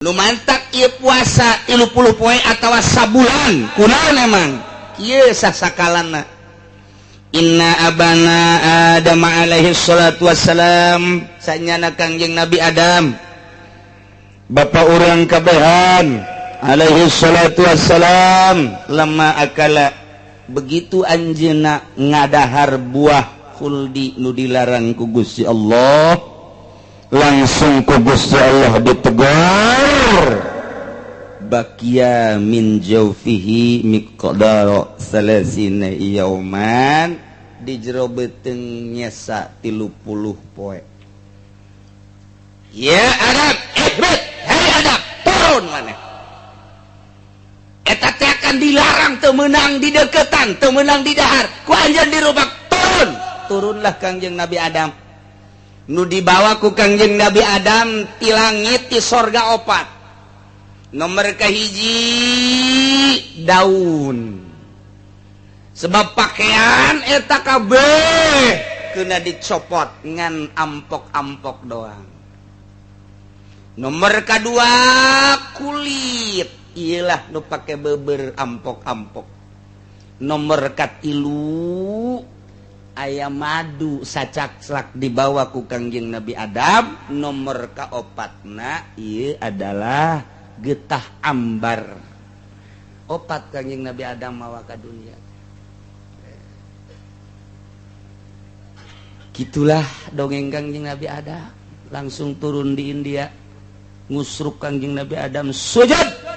Nu mantak ieu puasa 30 poe atawa sabulan kunaon emang kieu sasakalana. Inna abana Adam alaihi salatu wassalam, sanyana Kangjeng Nabi Adam bapa urang kabehan alaihi salatu wassalam, lama akala begitu anjeunna ngadahar buah khuldi nu dilarang ku Gusti Allah, langsung ku Gusti Allah ditegur, bakia min jaufihi miqdara salasina yauman, di jero beuteung nyesa 30 poe. Ya Adam, ihbit, hei Adam, turun maneh. Eta teh akan dilarang teu meunang di deketan, teu meunang di dahar, ku anjeun dirubak turun. Turunlah Kangjeng Nabi Adam. Nu dibawa ku Kangjeng Nabi Adam ti langit ti sorga opat. Nomor kahiji daun. Sebab pakaian eta kabeh kena dicopot ngan ampok-ampok doang. Nomor kedua kulit, iyalah nu pake beber ampok-ampok. Nomor katilu aya madu sacakslak dibawa ku Kangjeng Nabi Adam. Nomor kaopatna ieu adalah getah ambar. Opat Kangjeng Nabi Adam mawa ka dunia. Gitulah dongeng Kangjeng Nabi Adam. Langsung turun di India, ngusruk Kangjeng Nabi Adam sujud.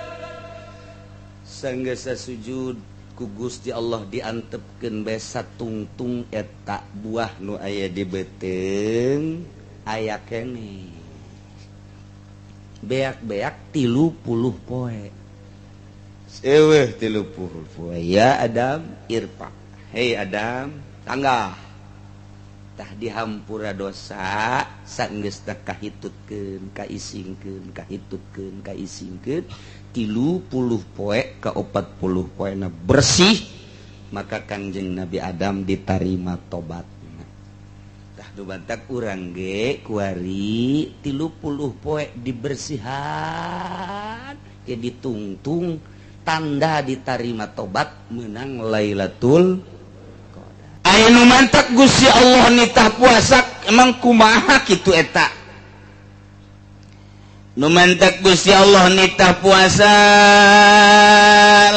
Sanggeus sujud ku Gusti Allah diantepkeun bae satungtung eta buah nu aya di beuteung aya keneh. Beak-beak 30 poe. Eueuh 30 poe. Ya Adam irfa. Hei Adam, tangga. Tah dihampura dosa sanggeus teh kahitutkeun, kaisingkeun, kahitutkeun, kaisingkeun 30 poe ka 40 poena bersih, maka Kangjeng Nabi Adam ditarima tobatna. Tah nu bantak urang ge kuari 30 poe dibersihan ge ditungtung tanda ditarima tobat menang Lailatul Qadar. Aya nu mantak Gusti Allah nitah puasa emang kumaha kitu eta? Nu mantak Gusti Allah nitah puasa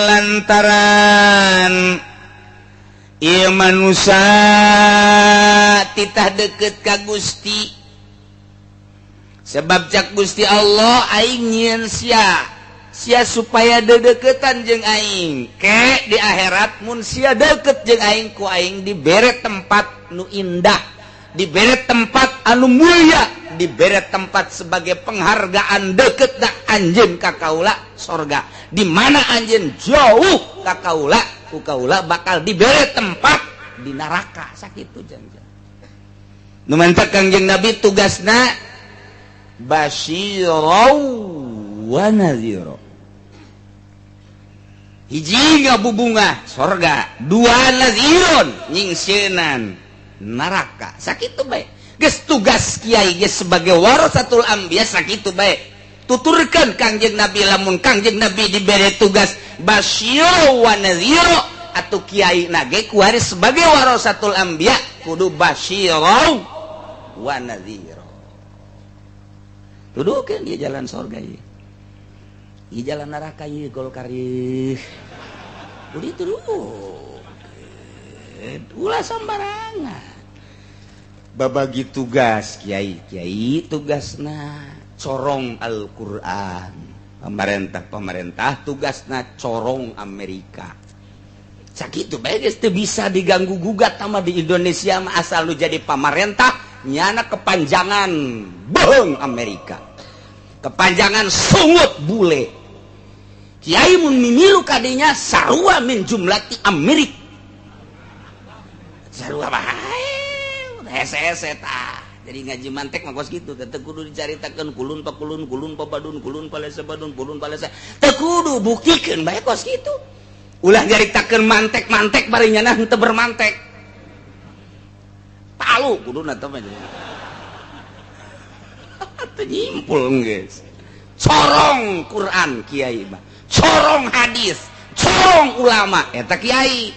lantaran ieu manusia titah deket ka Gusti. Sebab cak Gusti Allah aing nyieun sia, sia supaya dedeketan jeung aing. Ke di akhirat mun sia deket jeung aing ku aing dibere tempat nu indah, dibere tempat anu mulia, dibere tempat sebagai penghargaan deket da anjeun ka kaula sorga. Di mana anjeun jauh ka kaula, ku kaula bakal dibere tempat di neraka. Sakitu jangan. Nu mantak Kangjeng Nabi tugasna basyirau wa nadhira. Hiji ngabubungah sorga, dua nadhirun nyingsieunan neraka. Sakitu bae. Geus tugas kiai geus sebagai warasatul anbiya sakitu bae. Tuturkeun Kangjeng Nabi lamun Kangjeng Nabi dibere tugas basyirau wa nadhira atuh kiai na ge kuari sebagai warasatul anbiya kudu basyirau wa nadhira. Tuduhkeun ieu jalan sorga ieu. Ieu jalan neraka ieu Golkar ieu. Kudu dituduhkeun. Ulah sembarangan. Babagi tugas kiai, kiai tugasna corong Al-Qur'an. Pemerintah-pemerintah tugasna corong Amerika. Sakitu bae geus teu bisa diganggu gugat sama di Indonesia mah asal lu jadi pamarentah nyana kepanjangan bohong Amerika. Kepanjangan sungut bule. Kiai mun mimilu kadinya sarua min jumlati Amerik. Sarua bae. Hese-hese tah. Jadi ngaji mantek mah kos kitu teh kudu dicaritakeun kulun pa kulun, kulun pa badun, kulun pa lese badun, kulun pa lese. Teu kudu buktikeun bae kos kitu. Ulah nyaritakeun mantek-mantek bari nyana henteu bermantek. Palu kuduna teh mah. Teu nyimpul geus. Corong Quran kiai mah, corong hadis, corong ulama eta kiai.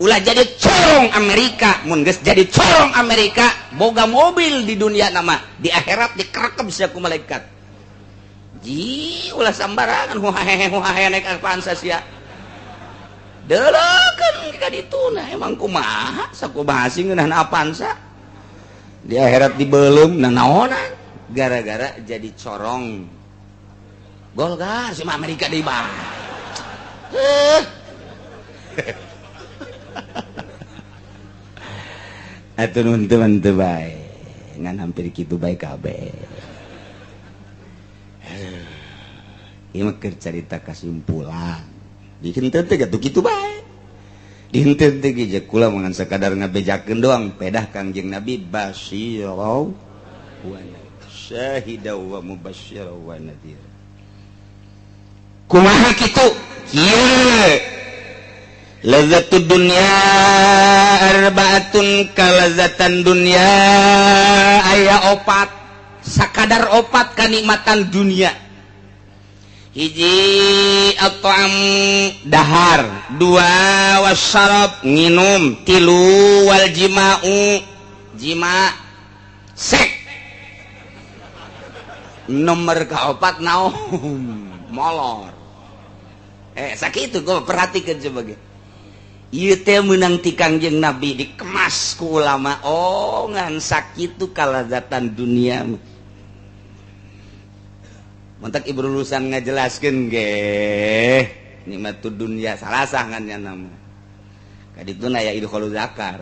Ulah jadi corong Amerika, mun geus jadi corong Amerika boga mobil di dunia nama, di akhirat dikerekep sia ku malaikat. Ji ulah sambarangan huhahe huhahe naik Avanza sia. Deuleukeun ka dituna emang kumaha sakumaha sih ngeunah Avanza. Di akhirat dibeuleum nanaonan gara-gara jadi corong Golkar sama Amerika deui bah. Atuh nun teman teu bae. Ngan hampir kitu bae kabeh. Ieu mah keur carita kasimpulan. Di henteu teh gatuh kitu bae. Di henteu teh ge kula mah ngan sakadar ngabejakeun doang pedah Kangjeng Nabi basyirau wa syahida wa mubasysyira wa nadhir. Kumaha kitu? Kieu. Lazzatud dunya arbaatun kalazatan dunya aya opat, sakadar opat kanikmatan dunia. Hiji at-ta'am dahar, dua wasyarab nginum, tilu wal jima'u jima sek. Nomor kaopat naum molor. Sakitu gua perhatikan sebagai ieu teh meunang ti Kangjeng Nabi dikemas ku ulama. Oh ngan sakitu kalazatan dunia. Mentak ibu lulusan ngajelaskeun ge nikmatud dunya salah ngan nya nama. Kadituna aya idkhulul zakar.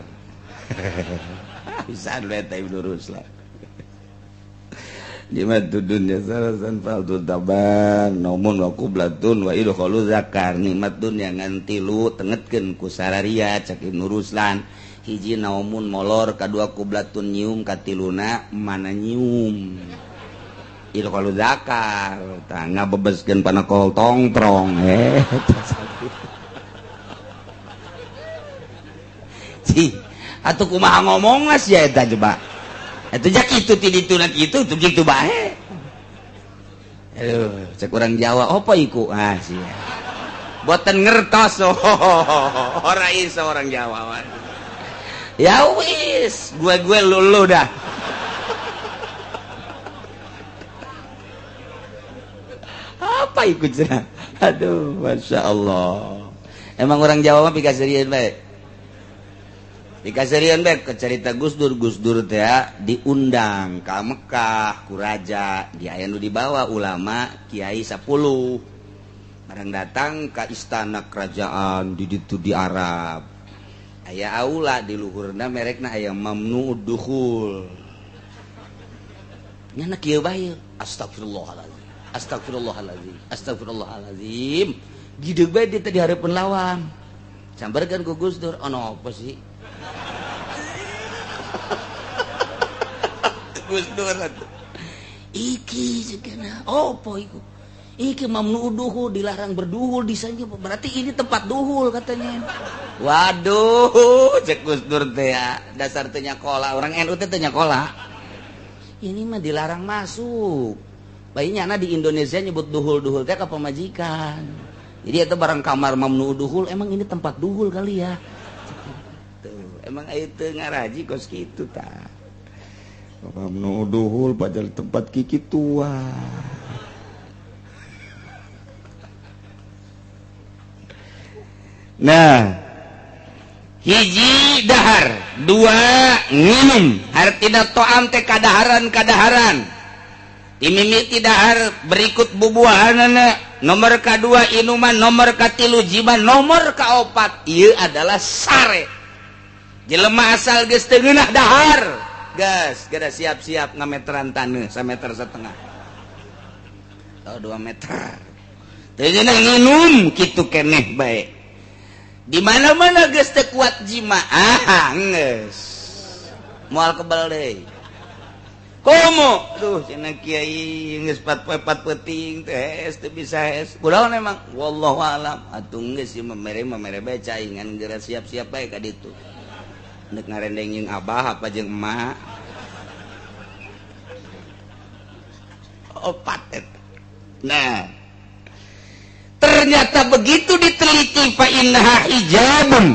Bisa eta Ibnu Ruslan. Nikmatud dunya salasan faldul taban naumun wa qublatun wa idkhulul zakar. Nikmat dunya ngan tilu tengetkeun ku sararia cak Ibnu Ruslan. Hiji naumun molor, kadua qublatun nyium, katiluna mana nyium. Idkhulul zakar tah ngabebeskeun panakol tongtrong. Cih, atuh kumaha ngomong mas ya eta coba. Atuh jak kitu ti dituna kitu tuh kitu bae. Aduh, cek urang Jawa apa iku? Ah sia. Boten ngertos. Ora iso orang Jawa. Ya wis, gue lulu dah. Apa ikut cenah? Aduh, Masya Allah. Emang orang Jawa mah pikaserian bae. Pikaserian bae ke cerita Gus Dur, Gus Dur teh diundang ka Mekah ku raja, di aya nu dibawa ulama kiai 10. Barang datang ka istana kerajaan di ditu di Arab. Aya aula di luhurna merekna aya mamnu dukhul. Nya kieu bae. Astagfirullahalazim. Astagfirullahalazim. Astagfirullahalazim. Gideg bae dia teh di hareupeun lawang. Sambarkeun ku Gus Dur, ono apa sih? Gus Dur atuh. Iki cenah, opo iku? Iki mamnu duhul, dilarang berduhul di sana. Berarti ini tempat duhul katanya. Waduh, cek Gus Dur teh dasar teh nyakola, orang NU teh nyakola. Ini mah dilarang masuk. Bayinya di Indonesia nyebut duhul-duhul teh ka pamajikan. Jadi itu barang kamar mamnu duhul, emang ini tempat duhul kali ya. Tuh, emang aya teu ngaraji kos kitu tah. Mamnu duhul padahal tempat kiki tua. Nah, hiji dahar, dua nginum. Artina to'am teh kadaharan-kadaharan. Imimiti dahar berikut bubuahanana. Nomor kedua inuman, nomor katilu jiman, nomor kaopat ieu adalah sare. Jelema asal geus teu ngeunah dahar. Gas, geus siap-siap ngameteran taneuh sameter setengah. Atau 2 meter. Teu ngeunah nginum kitu keneh bae. Di mana-mana geus teu kuat jima, ah geus. Moal kebal deui. Komo, duh cenah kiai geus 4 poe 4 peuting teh teu bisa es. Kunaon emang? Wallahu alam. Atuh geus ieu mere bae caingan geura siap-siap bae ka ditu. Nek ngarendeng jeung abah apa jeung emak. Opat eta. Nah, ternyata begitu diteliti fa innaha hijabun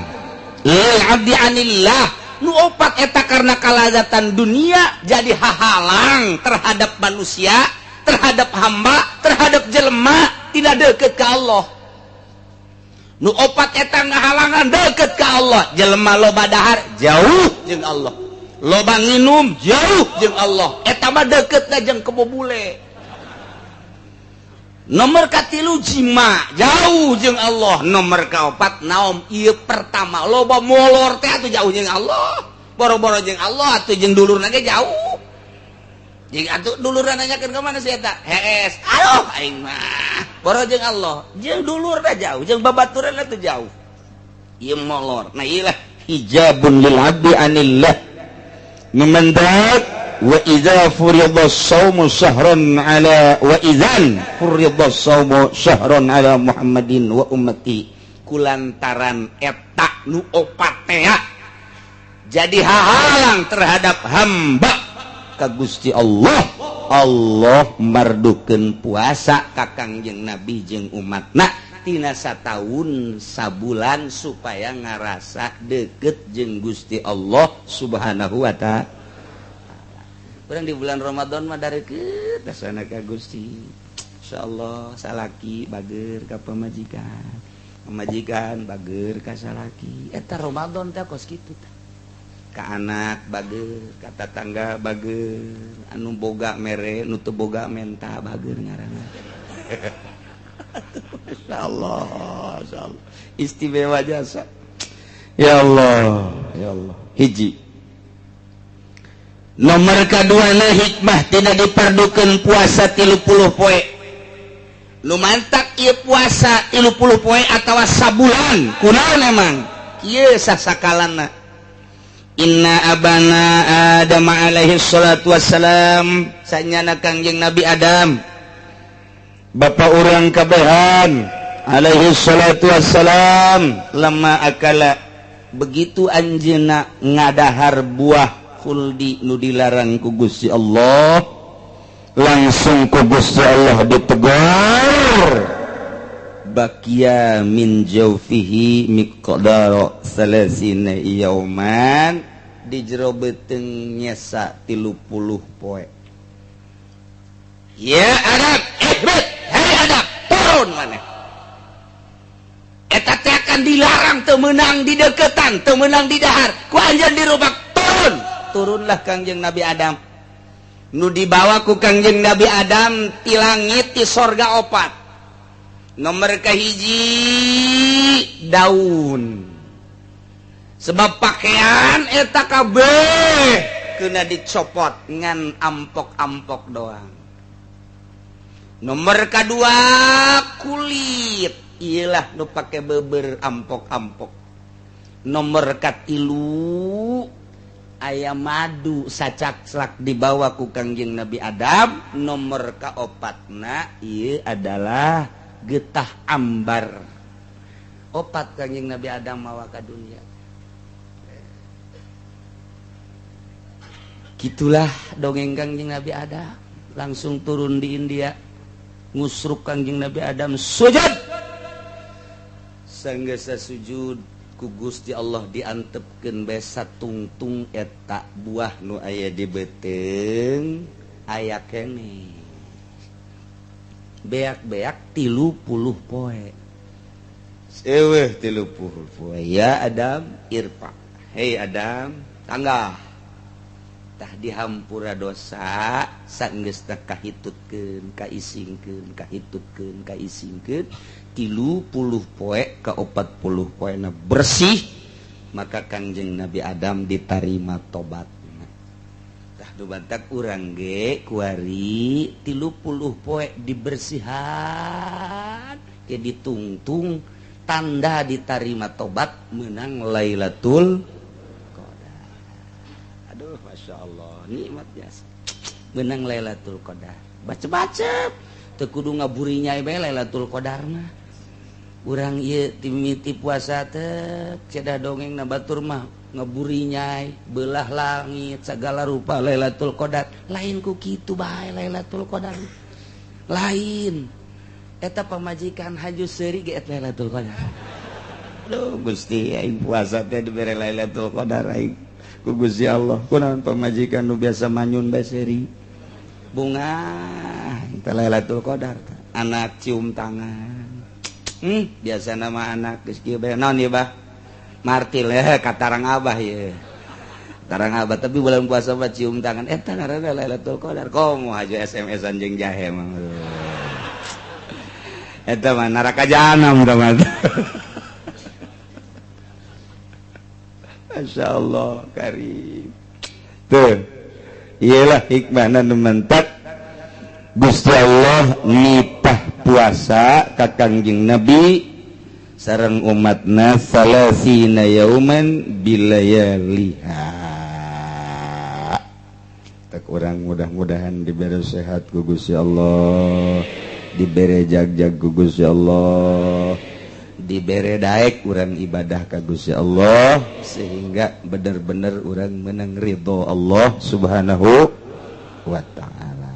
lil abdi anillah. Nu opat eta karena kalazatan dunia jadi hahalang terhadap manusia, terhadap hamba, terhadap jelema tidak deket ke Allah. Nu opat eta ngahalangan deket ke Allah. Jelema loba dahar jauh jeung Allah, loba nginum jauh jeung Allah. Eta mah deketna jeung kebo bule. Nomor katilu jima jauh jeung Allah. Nomor kaopat naom ieu pertama loba molor teh atuh jauh jeung Allah. Boro-boro jeung Allah atuh jeung dulurna ge jauh. Jeung atuh dulurna nanyakeun ka mana si eta? Hees. Aduh aing mah. Boro jeung Allah, jeung dulurna jauh, jeung babaturanna teh jauh. Ieu molor. Nah ieu lah hijabun lil abdi anillah. Numandak wa idza furida as-shaumu shahran ala wa idzan furida as-shaumu shahran ala Muhammadin wa ummati. Kulantaran eta nu opat teh jadi hahalang terhadap hamba ka Gusti Allah. Allah mardukeun puasa ka Kangjeng Nabi jeung umatna tina sataun sabulan supaya ngarasa deket jeung Gusti Allah Subhanahu wa ta'ala. Urang di bulan Ramadan mah dareukeut dasana ka Gusti. Insyaallah salaki bager ka pamajikan, pamajikan bager ka salaki. Eta Ramadan teh kos kitu tah. Ka anak bager, ka tatangga bager, anu boga mere, nu teu boga menta bager ngaranna. Insyaallah, insyaallah. Istimewa jasa. Ya Allah, ya Allah. Hiji. Nomor kaduana hikmah tidak diperdukeun puasa 30 poe. Nu mantak ieu puasa 30 poe atawa sabulan kunaon emang? Kieu sasakalana. Inna abana Adam alaihi salatu wassalam sanyana Kangjeng Nabi Adam. Bapa urang kabehan alaihi salatu wassalam lama akala begitu anjeunna ngadahar buah khuldi nu dilarang ku Gusti Allah, langsung ku Gusti Allah ditegur. Bakia min jaufihi miqdara salasina yauman, di jero beuteung nyesa 30 poe. Ya Adam, ihbit, hei Adam, turun maneh. Eta teh akan dilarang teu meunang di deketan, teu meunang di dahar, ku anjeun dirubak turun. Turunlah Kangjeng Nabi Adam. Nu dibawa ku Kangjeng Nabi Adam ti langit ti sorga opat. Nomor kahiji daun. Sebab pakaian eta kabeh kena dicopot ngan ampok-ampok doang. Nomor kadua kulit, iyalah nu pake beber ampok-ampok. Nomor katilu aya madu sacakslak dibawa ku Kangjeng Nabi Adam. Nomor kaopatna ieu adalah getah ambar. Opat Kangjeng Nabi Adam mawa ka dunia. Gitulah dongeng Kangjeng Nabi Adam. Langsung turun di India, ngusruk Kangjeng Nabi Adam sujud. Sanggeus sujud ku Gusti Allah diantepkeun bae satungtung eta buah nu aya di beuteung aya keneh. Beak-beak 30 poe. Eueuh 30 poe. Ya Adam irfa. Hei Adam, tangga. Tah dihampura dosa sanggeus teh kahitutkeun, kaisingkeun, kahitutkeun, kaisingkeun 30 poe ka 40 poena bersih, maka Kangjeng Nabi Adam ditarima tobatna. Tah nu bantak urang ge kuari 30 poe dibersihan ke ditungtung tanda ditarima tobat menang Lailatul Qadar. Aduh, Masya Allah, nikmat biasa. Menang Lailatul Qadar. Baca-baca teu kudu ngaburinya bae Lailatul Qadar mah. Urang ieu timiti puasa teh cedah dongeng na batur mah ngeburinyai belah langit segala rupa Lailatul Qadar. Lain ku kitu bae Lailatul Qadar. Lain eta pamajikan haju seuri ge eta Lailatul Qadar. Aduh Gusti, aing puasa teh dibere Lailatul Qadar aing ku Gusti Allah. Kunaon pamajikan nu biasa manyun bae seuri bunga eta Lailatul Qadar. Anak cium tangan. Biasa nama anak geus kieu bae naon ieu bah? Martil katarang abah ye. Tarang abah tapi bulan puasa mah cium tangan eta ngaranna Lailatul Qadar. Komo haju SMS-an jeung jahe mah. Eta mah neraka jahanam tah mah. Masya Allah karim. Tuh, iyalah hikmahna nu mentak Gusti Allah nitah puasa ka Kangjeng Nabi sareng umatna salasina yauman bilayaliha. Tak urang mudah-mudahan diberi sehat ku Gusti Allah, diberi jag-jag ku Gusti Allah, dibere daek urang ibadah ka Gusti Allah sehingga bener-bener urang menang ridho Allah Subhanahu wa ta'ala.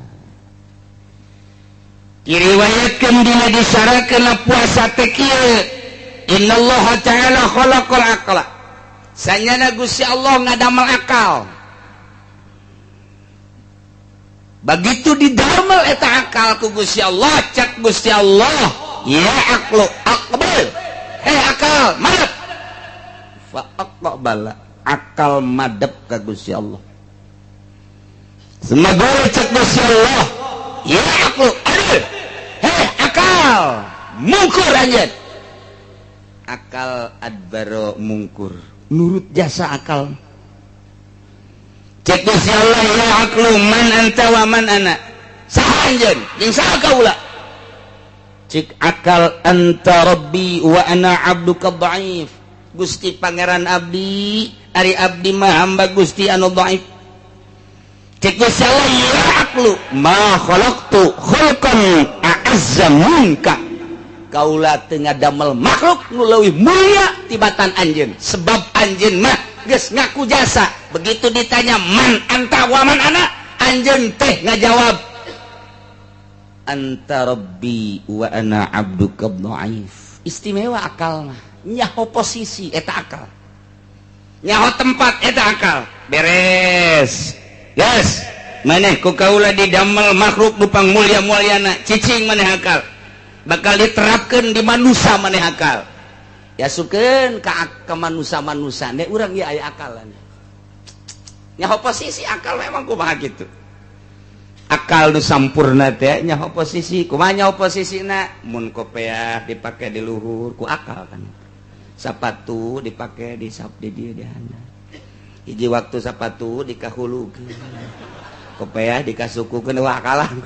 Diriwayatkeun dina disarakeun puasa teh kieu, innallaha ta'ala khalaqal aqla. Sanyana Gusti Allah ngadamel akal. Begitu didamel eta akal ku Gusti Allah, cak Gusti Allah, ya aqlu aqbal. Hei akal, madep. Fa aqbala, akal madep ka Gusti Allah. Semoga cek Gusti Allah, ya aqlu adil. Hei akal, mungkur anjeun. Akal adbaro mungkur, nurut jasa akal. Cek Gusti Allah, ya aqlu man anta wa man ana. Saha anjeun, jeung saha kaula? Cik akal anta rabbi wa ana abduka dhaif. Gusti pangeran abdi, ari abdi mah hamba Gusti anu dhaif. Cik Gusti Allah, ya aqlu ma khalaqtu khalqan a'azza minka. Kaula teu ngadamel makhluk nu leuwih mulia tibatan anjeun, sebab anjeun mah geus ngaku jasa. Begitu ditanya man anta wa man ana, anjeun teh ngajawab anta rabbi wa ana abduka dhaif. Istimewa akal mah, nyaho posisi eta akal, nyaho tempat eta akal. Beres. Yes, maneh ku kaula didamel makhluk nu pangmulia-muliana, cicing maneh akal. Bakal diterapkeun di manusia maneh akal. Yasukeun ka manusia-manusia ne urang ieu aya akalan. Nyaho posisi akal memang kumaha kitu. Akal nu sampurna teh nyaho posisi, kumaha nyaho posisina? Mun kopeah dipake di luhur ku akal kan. Sapatu dipake di sap di dieu di handap. Hiji waktu sapatu dikahulukeun. Kopeah dikasukukeun wah akalan.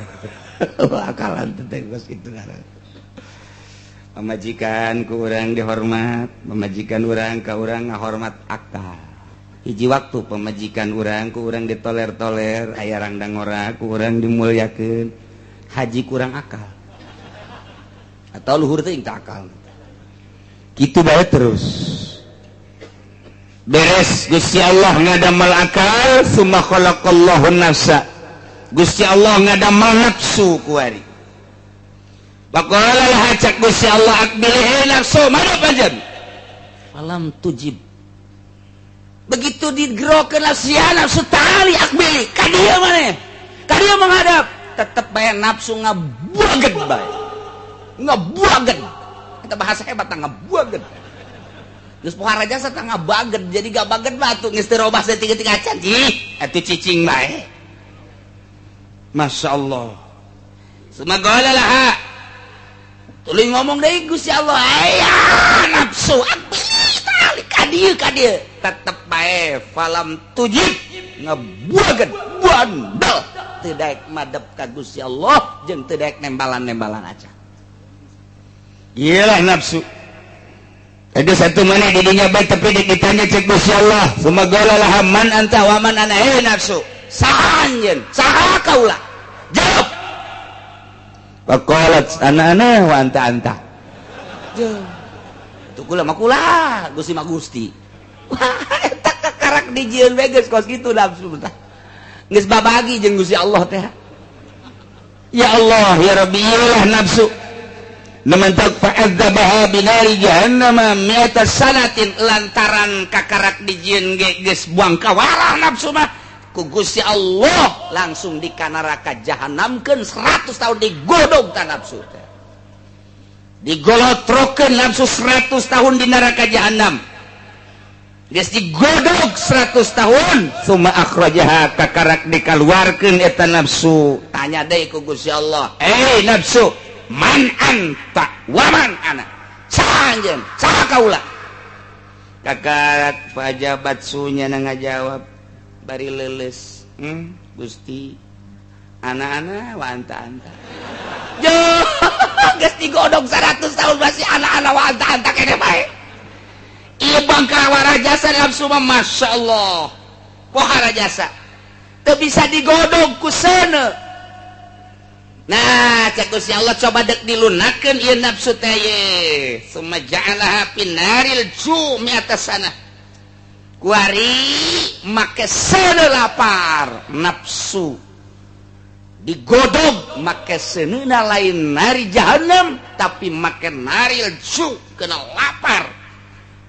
Wah akalan teh geus kitu ngaran. Pamajikan ku urang dihormat, pamajikan urang ka urang ngahormat akal. Hiji waktu pamajikan urang ku urang ditoler-toler, aya rangdang ora ku urang dimulyakeun. Haji kurang akal. Atau luhur teh teu akal. Kitu bae terus. Beres Gusti Allah ngadamel akal, summa khalaqallahu nafsa. Gusti Allah ngadamel nafsu kuari. Faqala laha cak Gusti Allah aqbilihi nafsu madep anjeun. Falam tujib. Begitu digerokeun nafsu nafsu tali akbili ka dieu maneh. Ka dieu menghadap, tetep bae nafsu ngabuageun bae. Ngabuageun. Kita bahasa hebat ngabuageun. Geus pohara jasa tah ngabageun, jadi gabageun batu geus teu robah saeutik-eutik acan. Ih, atuh cicing bae. Masya Allah. Sumagala laha. Tuluy ngomong deui Gusti Allah, aya nafsu akbili ka dieu ka dieu. Tetep bae falam tujib ngebuageun bandel teu daek madep ka Gusti Allah jeung teu daek nembalan-nembalan acan. Iyalah nafsu. Ada satu mana di dunia baik tapi ditanya cek Gusti Allah, sumagala laha man anta wa man ana. Eh nafsu, saha anjeun? Saha kaula? Jawab. Faqalat ana ana wa anta anta. Tuh kula mah kula, Gusti mah Gusti. Wah, eta kakarak dijieun we geus kos kitu nafsu tah. Geus babagi jeung Gusti Allah teh. Ya Allah ya Rabbi, iyalah nafsu. Nementak fa'adzabaha binari jahannama mi'ata sanatin, lantaran kakarak dijieun ge geus buang kawarah nafsu mah ku Gusti Allah langsung di kanaraka jahanamkeun 100 tahun digodog ta nafsu teh. Digolotrokeun nafsu 100 tahun di neraka jahanam. Geus digodog 100 tahun, summa akhrajaha kakarak dikaluarkeun eta nafsu. Tanya deui ku Gusti Allah, "Eh nafsu, man anta wa man ana?" Saha anjeun? Saha kaula? Kakarak pajabat sunya na ngajawab bari leuleus, Gusti, ana-ana wa anta-anta." Yo, geus digodog 100 tahun masih ana-ana wa anta-anta kene bae. Ieu bangkawara jasa nafsu mah, Masya Allah. Pohara jasa. Teu bisa digodog ku seuneu. Nah, cek Gusti Allah coba dek dilunakeun ieu nafsu teh ye. Summa ja'alaha finaril jumi atas sana. Kuari make seuneu lapar nafsu. Digodog make seuneuna lain nari jahanam tapi make naril ju kena lapar.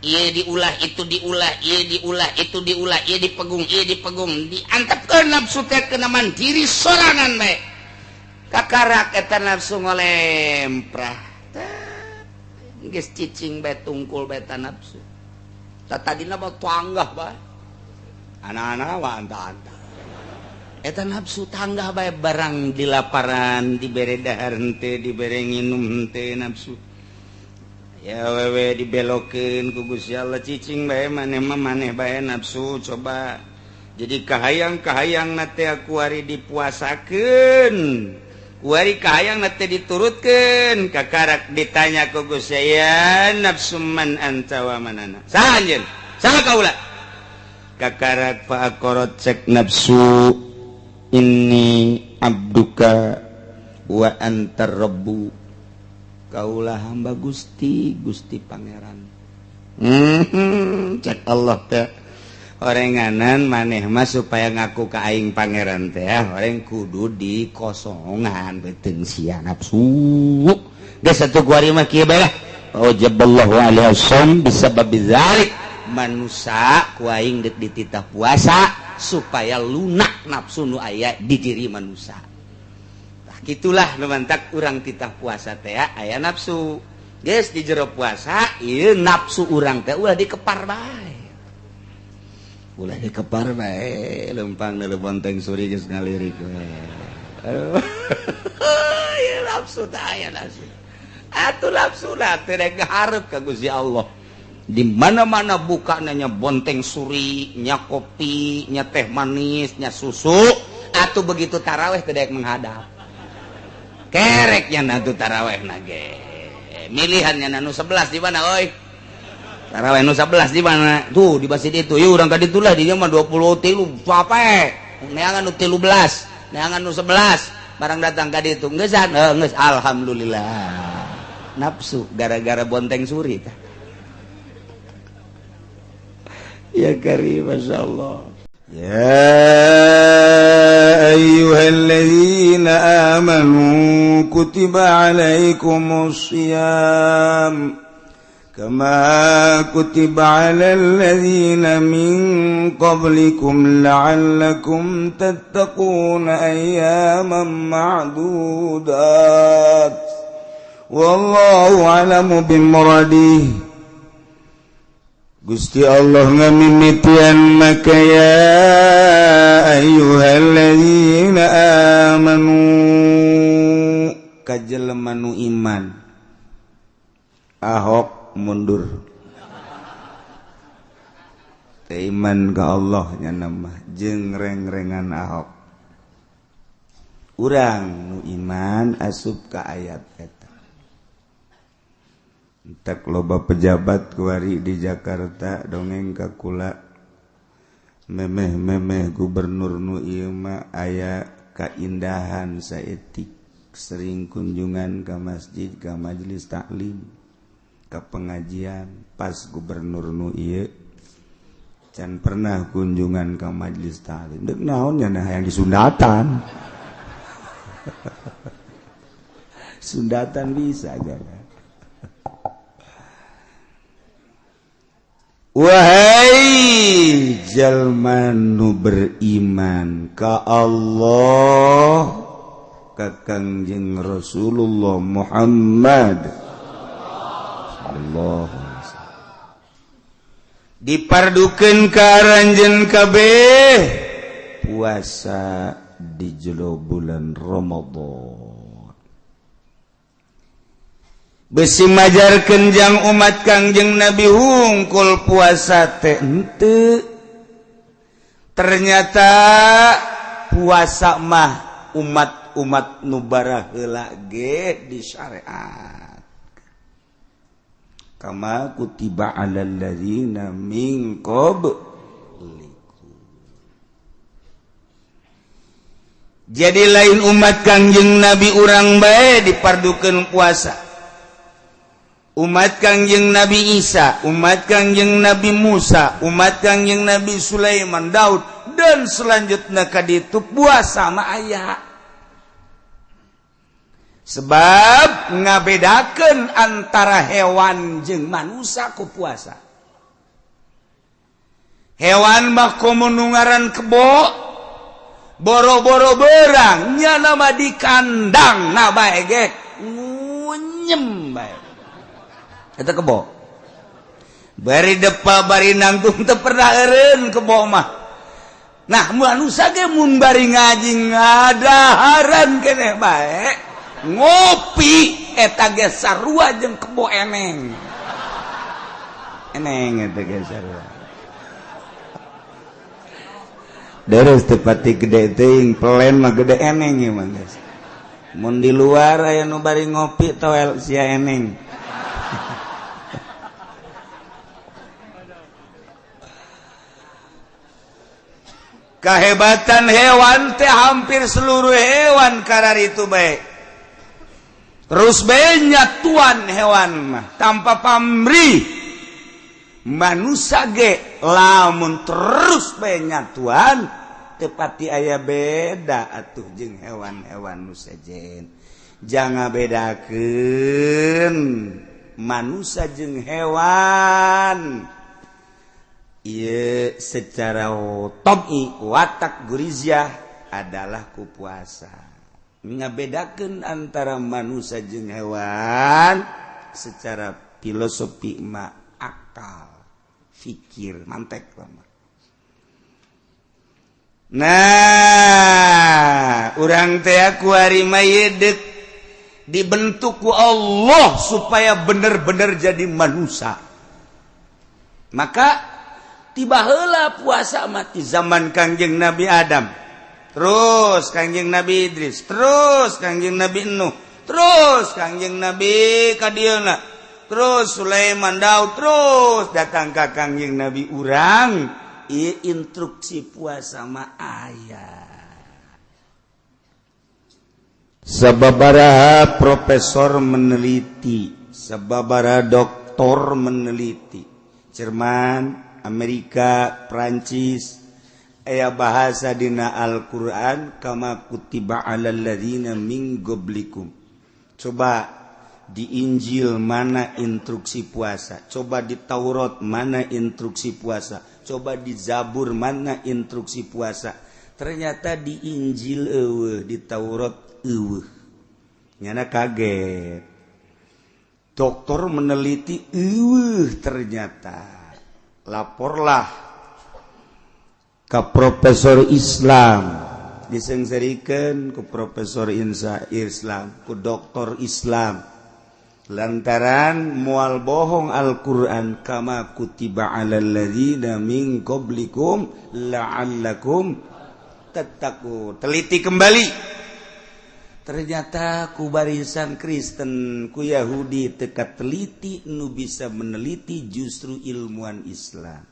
Ieu diulah itu diulah, ieu diulah itu diulah, ieu dipegung, ieu dipegung, diantepkeun nafsu teh kena mandiri sorangan bae. Kakarak eta nafsu ngolemprah. Geus cicing bae tungkul bae eta nafsu. Tah tadina mah tanggah bae. Anak-anak wa anta-anta. Eta nafsu tanggah bae barang dilaparan, dibere dahar henteu, dibere nginum henteu nafsu. Ya wewe dibelokeun ku Gusti Allah cicing bae maneh mah maneh bae nafsu coba. Jadi kahayang-kahayang na teh kuari dipuasakeun. Kuari kahayang na teh diturutkeun. Kakarak ditanya ku Gusti ya nafsu man anta wa man ana. Saha anjeun? Saha kaula? Kakarak fa aqarat cek nafsu inni abduka wa antar rabbu. Kaulah hamba Gusti, Gusti Pangeran. Cek Allah teh orenganan maneh mah supaya ngaku ka aing Pangeran teh oreng kudu dikosongan beuteung sia nafsu. Geus atuh kuari mah kieu bae lah. Aujaballahu alaihi wasallam bisababi dzalik. Manusa ku aing deuk dititah puasa supaya lunak nafsu nu aya di diri manusa. Gitulah memantak urang titah puasa teh aya nafsu. Geus di jero puasa ieu nafsu urang teh ulah dikepar bae. Ulah dikepar bae lempang deuleu bonteng suri geus ngalirik we. Ieu nafsu teh aya nafsu. Atuh nafsu lah teh rek hareup ka Gusti Allah. Di mana-mana buka nanya bonteng suri, nya kopi, nya teh manis, nya susu, atuh begitu taraweh teh daek menghadap. Kereknya nanti taraweh nage milihannya nanu 11 di mana oi taraweh nu 11 di mana tuh di masjid itu yuk urang ka ditu lah di mah 23 sampai neangan nu 13 neangan nu 11 barang datang ka ditu geusan geus alhamdulillah nafsu gara-gara bonteng suri tah ya karim masyaallah. Ya ayyuhalladzina amanu kutiba alaikumus shiyam kama kutiba alal ladzina min qablikum la'allakum tattaquna ayyaman ma'dudat wallahu a'lamu bimuradihi. Gusti Allah ngamimitian maka ya ayyuhalladzina amanu kajelema nu iman. Ahok mundur teh iman ka Allah nya mah jeung reng-rengan Ahok. Urang nu iman asup ka ayat eta. Entek loba pejabat kuari di Jakarta dongeng ka kula memeh-memeh gubernur nu ieu mah aya kaindahan saetik sering kunjungan ka masjid ka majelis taklim ka pengajian pas gubernur nu ieu can pernah kunjungan ka majelis taklim deuk naon nya hayang disundatan. Sundatan bisa aja. Wahai jalma nu beriman ka Allah ka Kangjeng Rasulullah Muhammad sallallahu alaihi wasallam, dipardukeun ka aranjeun kabeh puasa di jero bulan Ramadan. Besi majarkeun jang umat Kangjeng Nabi hungkul puasa teh henteu. Ternyata puasa mah umat-umat nu baraheula ge di syariat. Kama kutiba alal ladzina min qablikum. Jadi lain umat Kangjeng Nabi urang bae dipardukeun puasa. Umat Kangjeng Nabi Isa, umat Kangjeng Nabi Musa, umat Kangjeng Nabi Sulaiman, Daud, dan selanjutnya ka ditu puasa mah aya. Sebab ngabedakeun antara hewan jeung manusia ku puasa. Hewan mah komo nu ngaran kebo, boro-boro berang, nya mah di kandang na bae ge ngunyem bae. Eta kebo bari depa bari nangtung teu pernah eureun kebo mah. Nah manusia ge mun bari ngaji ngadaharan keneh bae ngopi eta ge sarua jeung kebo eneng. Eneng eta ge sarua. Deres teu pati gede teuing pelen mah gede eneng ieu mah geus. Mun di luar aya nu bari ngopi toel sia eneng. Kehebatan hewan teh hampir seluruh hewan karar itu baik. Terus banyak tuan hewan mah tanpa pamrih. Manusia ge lamun terus banyak tuan tepati aya beda atuh jeung hewan-hewan nu sejen. Jangan bedakeun manusia jeung hewan. Ieu secara tabi'i watak guriziah adalah ku puasa. Ngabedakeun antara manusia jeung hewan secara filosofi ma akal, fikir, mantek lama. Nah, urang teh kuari mah deuk dibentuk ku Allah supaya bener-bener jadi manusia. Maka tiba heula puasa mati zaman Kangjeng Nabi Adam, terus Kangjeng Nabi Idris, terus Kangjeng Nabi Nuh, terus Kangjeng Nabi kadieuna, terus Sulaiman, Daud, terus datang ka Kangjeng Nabi urang. Ieu instruksi puasa mah aya. Sababaraha profesor meneliti, sababaraha doktor meneliti, Jerman, Amerika, Prancis, aya bahasa dina Al-Qur'an kama kutiba alal ladzina min qablikum. Coba di Injil mana instruksi puasa, coba di Taurat mana instruksi puasa, coba di Zabur mana instruksi puasa. Ternyata di Injil eueuh, di Taurat eueuh. Nyana kaget. Dokter meneliti eueuh ternyata. Laporlah ke profesor Islam, disengserikan ke profesor Insa Islam, ke doktor Islam, lantaran mual bohong Al-Quran kama kutiba alal ladzina min qablikum la'allakum tattaqun. Teliti kembali, ternyata ku barisan Kristen, ku Yahudi teka teliti, nu bisa meneliti justru ilmuwan Islam.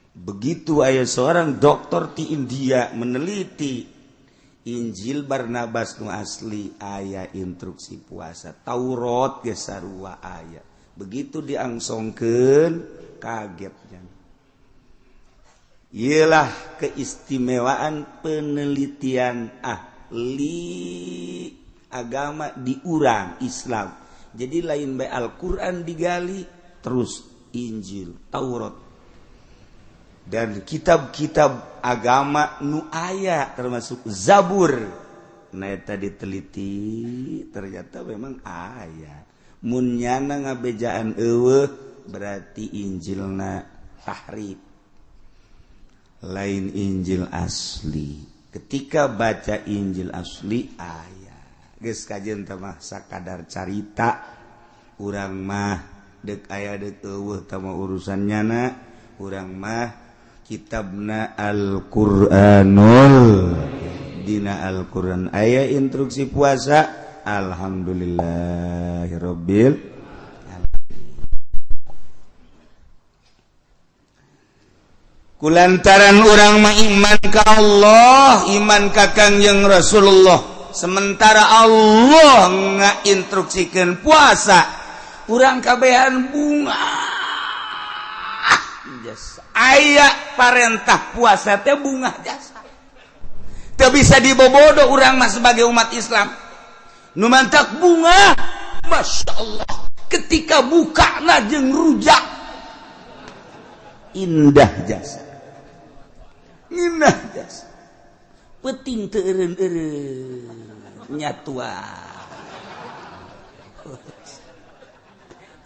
Begitu aya seorang dokter di India meneliti Injil Barnabas nu asli aya instruksi puasa, Taurat ge sarua aya. Begitu diangsongkeun kagetnya. Iyalah keistimewaan penelitian ahli li agama diurang Islam. Jadi lain bae Al-Qur'an digali terus Injil, Taurat dan kitab-kitab agama nu aya termasuk Zabur. Nah eta diteliti ternyata memang aya. Mun nyana ngabejaan eueuh berarti Injilna tahrif. Lain Injil asli. Ketika baca Injil asli aya. Geus kajeun teh mah sakadar carita urang mah deuk aya deuk eueuh teh mah urusan nyana. Urang mah kitabna Al-Qur'anul dina Al-Qur'an aya instruksi puasa. Alhamdulillahirabbil alamin. Kulantaran urang mah iman ka Allah, iman ka Kangjeng Rasulullah. Sementara Allah ngainstruksikeun puasa, urang kabehan bunga jasa. Aya parentah puasa teh bunga jasa. Teu bisa dibobodo urang mah sebagai umat Islam. Nu mantak bunga, Masya Allah, ketika bukana jeung rujak indah jasa. Indah jasa. Peting teu eureun-eureun nyatua.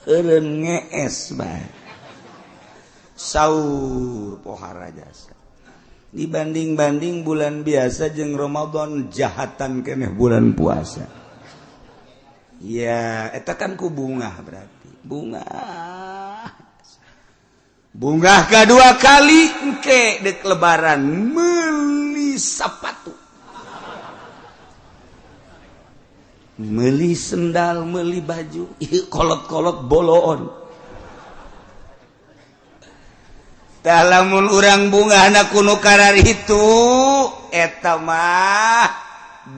Eureun ngees bae. Saur pohara jasa. Dibanding-banding bulan biasa jeung Ramadan jahatan keneh bulan puasa. Ya, eta kan ku bungah berarti. Bungah. Bungah kedua kali engke dek lebaran meuli sepatu. Meuli sendal, meuli baju, kolot-kolot boloon. Tah lamun urang bungahna kuno karar itu eta mah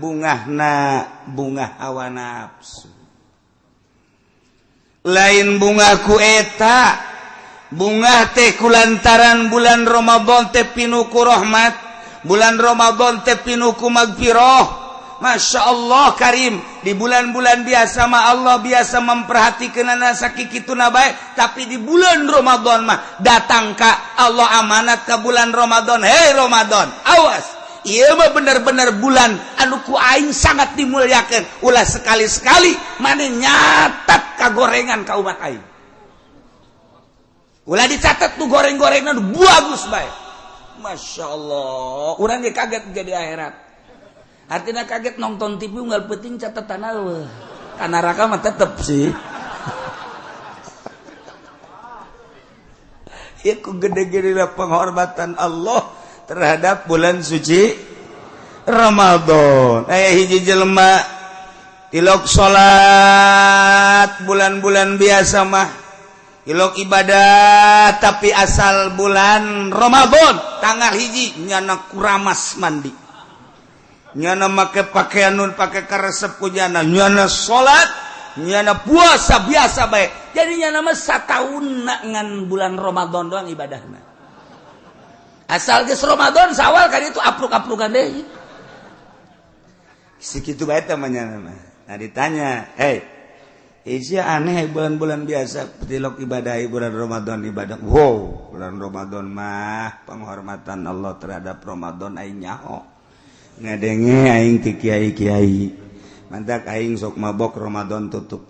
bungahna bungah hawa nafsu. Lain bungah ku eta, bungah teh kulantaran bulan Ramadan teh pinuh ku rahmat, bulan Ramadan teh pinuh ku magfirah. Masya Allah karim, di bulan-bulan biasa mah Allah biasa memperhatikan sakikituna bae, tapi di bulan Ramadan mah datang ka Allah amanat ka bulan Ramadan. Hei Ramadan, awas, ieu mah bener-bener bulan anu ku aing sangat dimuliakan. Ulah sekali-sekali maneh nyatat kagorengan ka umat aing. Ulah dicatat tuh goreng-gorengan bagus bae. Masya Allah, urang ge kaget jadi akhirat. Artinya kaget nonton TV unggal penting catatan eueuh. Ka neraka mah tetep sih. Ya ku gede-gede penghormatan Allah terhadap bulan suci Ramadan. Aya hiji jelema tilok salat bulan-bulan biasa mah, tilok ibadah, tapi asal bulan Ramadan tanggal hiji nyana kuramas mandi, nyana make pakaian nun pake karesep ku nyana, nyana salat, nyana puasa biasa bae. Jadi nyana mah sataun ngan bulan Ramadan doang ibadahna. Asal geus Ramadan sawal kan itu apruk-aprukan deui. Sekitu bae teh mah nyana mah. Nah ditanya, "Hei, Isya aneh bulan-bulan biasa tilok ibadah bulan Ramadan ibadah." Wow, bulan Ramadan mah penghormatan Allah terhadap Ramadan aing nyaho. Ngadenge aing ti kiai-kiai. Mantak aing sok mabok Ramadan tutup.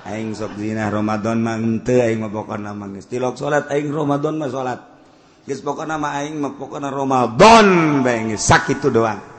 Aing sok zina Ramadan mah henteu aing mah pokona mah geus tilok salat aing Ramadan mah salat. Geus pokona mah aing mah pokona Ramadan bae geus sakitu doang.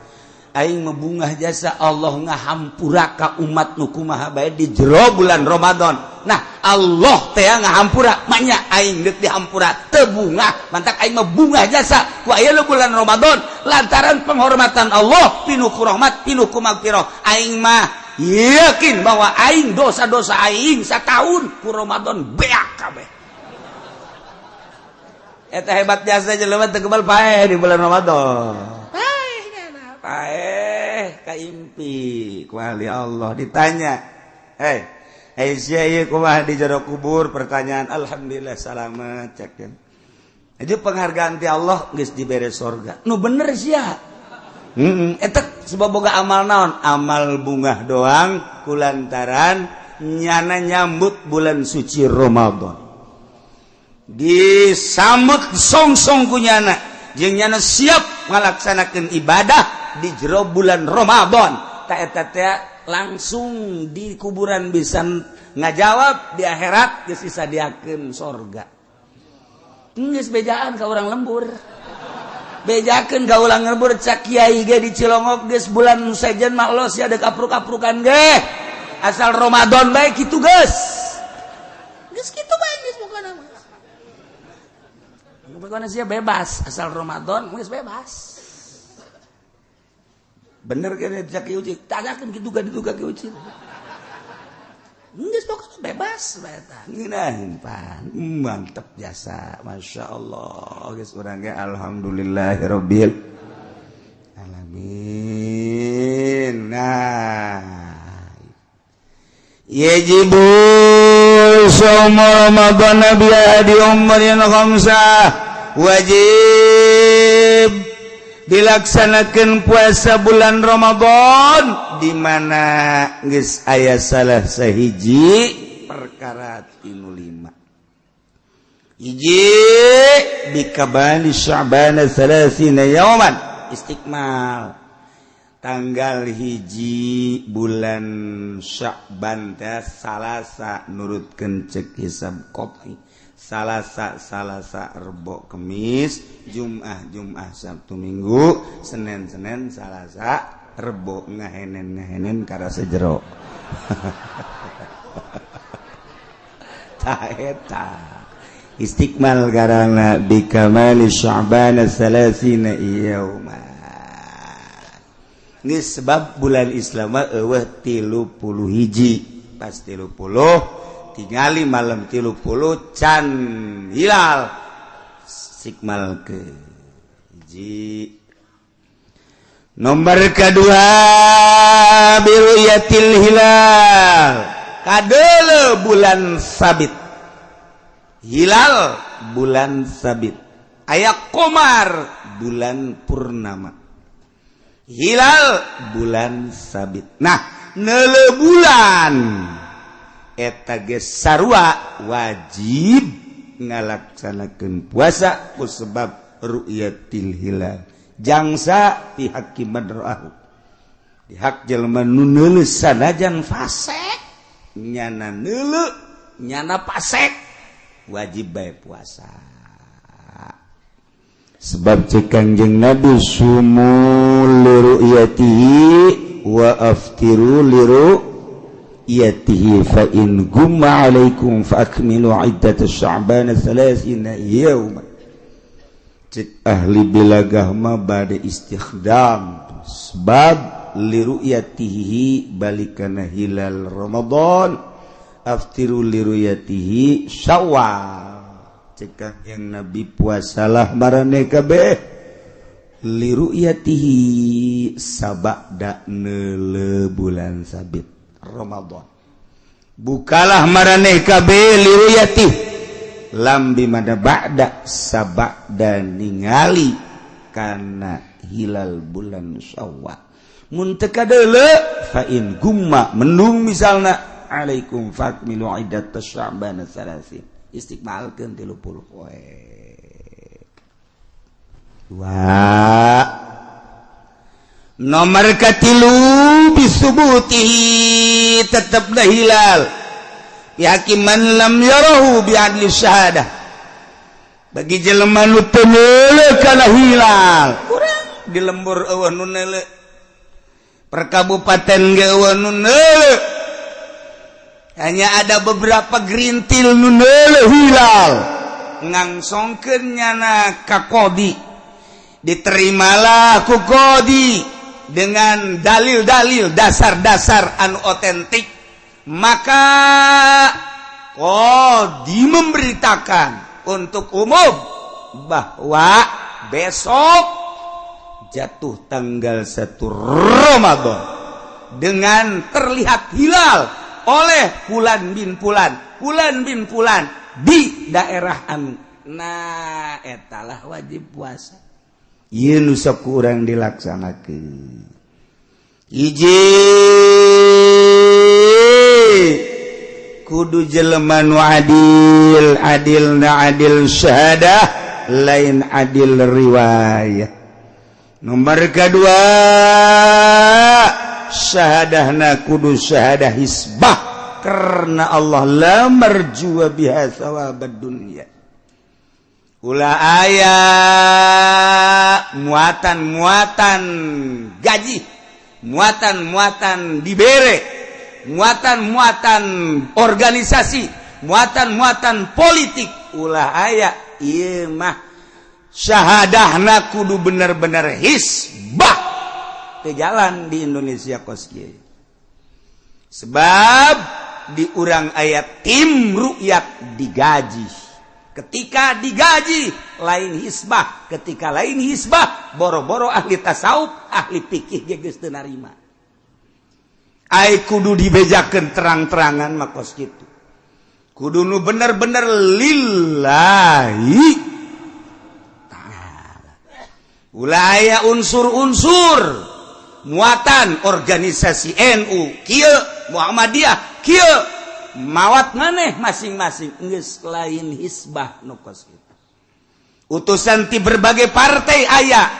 Aing mebungah jasa Allah ngahampura ka umat nu kumaha bae di jero bulan Ramadan. Nah, Allah teh ngahampura, maknya aing deuk dihampura teu bungah, mantak aing mebungah jasa ku aya bulan Ramadan lantaran penghormatan Allah pinuh ku rahmat, pinuh ku magfirah. Aing mah yakin bahwa aing dosa-dosa aing satahun ku Ramadan beak kabeh. Eta hebat jasa jelema teu kebal paeh di bulan Ramadan. Paeh kaimpi ku ahli Allah ditanya, "Hei, hei sia ieu kumaha di jero kubur?" Pertanyaan, alhamdulillah salamet cek. Jadi penghargaan ti Allah geus dibere sorga. Nu bener sia. Eta sebab boga amal naon? Amal bungah doang kulantaran nyana nyambut bulan suci Ramadan. Disambut song-song ku nyana, jeung nyana siap ngalaksanakeun ibadah di jero bulan Ramadan. Ta eta teh langsung di kuburan bisa ngajawab, di akhirat geus disadiakeun sorga. Geus bejaan ka urang lembur. Bejakeun ka urang lembur, cak kiai ge di Cilongok geus bulan sejen mah los ya dek apruk-aprukan ge. Asal Ramadan bae kitu geus. Geus kitu bae geus pokona mah. Pokona sia bebas asal Ramadan geus bebas. Bener kan cak Kiai Uci? Tanyakeun kitu ka ditu ka Kiai Uci. Geus pokona bebas bae eta. Ngeunaheun pan. Mantep jasa. Masya Allah. Geus urang ge alhamdulillahirabbil alamin. Nah, yajibu shaum Ramadan bi ahadi umurin khamsah, wajib dilaksanakan puasa bulan Ramadan di mana geus aya salah sahiji perkara tinu lima. Hiji, bikamali Sya'ban 30 yauman, istikmal tanggal 1 bulan Sya'ban teh Salasa, nurutkeun cek hisab kopi Salasa, Salasa, Rebo, Kemis, Jum'ah, Jum'ah, Sabtu, Minggu, Senin, Senin, Salasa, Rebo, ngahenen ngahenen karasa jero. Ta eta istikmal karana bikamali Sya'ban 30 yauma. Ini sebab bulan Islam eueuh 31, pas 30 tingali malam 30 can hilal sikmal ke hiji. Nomor kedua, biruyatil hilal, kadele bulan sabit, hilal bulan sabit aya komar bulan purnama, hilal bulan sabit. Nah, neule bulan eta geus sarua wajib ngalaksanakeun puasa ku sebab ru'yatil hilal. Jangsa pihak kiman ro'ahu, di hak jelema nu neuleuh sanajan fasek, nyana neuleuh nyana pasek wajib bae puasa. Sebab cek Kangjeng Nabi, sumu liru'yatihi wa aftiru liru'yatihi fa in gumma alaikum fa akmilu iddat sya'ban 30 yawma. Cek ahli bilagah mah bade istikhdam sebab liru'yatihi balikana hilal Ramadan, aftiru liru'yatihi Syawal. Cek yang Nabi puasalah marane kabeh liru'yatihi sabada neule bulan sabit Ramadan. Bukalah marane kabeh liru'yatihi lam bimada ba'da sabada ningali kana hilal bulan Syawal. Mun teu kadeule fa in gumma mendung misalna alaikum fakmilu iddat sya'ban 30, istikmalkeun 30 poe. Dua. Nomor katilu, bisubutihi, tetaplah hilal yakiman lam yarahu biadli syahadah, bagi jelema nu teu neuleuh kana hilal. Kurang di lembur eueuh nu neuleuh, per kabupaten ge eueuh nu neuleuh, hanya ada beberapa gerintil nu neuleuh hilal, ngangsongkeun nyana ka qadi, diterimalah ku qadi dengan dalil-dalil dasar-dasar anu otentik, maka qadi memberitakan untuk umum bahwa besok jatuh tanggal 1 Ramadan dengan terlihat hilal oleh fulan bin fulan, fulan bin fulan di daerah anu. Nah, etalah wajib puasa. Ieu nu sok ku urang dilaksanakeun. Hiji, kudu jelema nu adil, adil na adil syahadah, lain adil riwayat. Nomor kedua, syahadahna kudu syahadah hisbah karena Allah, la marjua biha thawabad dunya. Ulah aya muatan-muatan gaji, muatan-muatan dibere, muatan-muatan organisasi, muatan-muatan politik, ulah aya. Ieu mah syahadahna kudu bener-bener hisbah. Teu jalan di Indonesia kos kieu, sebab di urang aya tim rukyat digaji. Ketika digaji lain hisbah, ketika lain hisbah boro-boro ahli tasawuf, ahli fikih ge geus teu narima. Ai kudu dibejakeun terang-terangan mah kos kitu. Kudu nu bener-bener lillahi ta'ala. Ulah aya unsur-unsur muatan organisasi NU kieu, Muhammadiyah kieu, mawat maneh masing-masing, geus lain hisbah nu kos kitu. Utusan ti berbagai partai aya,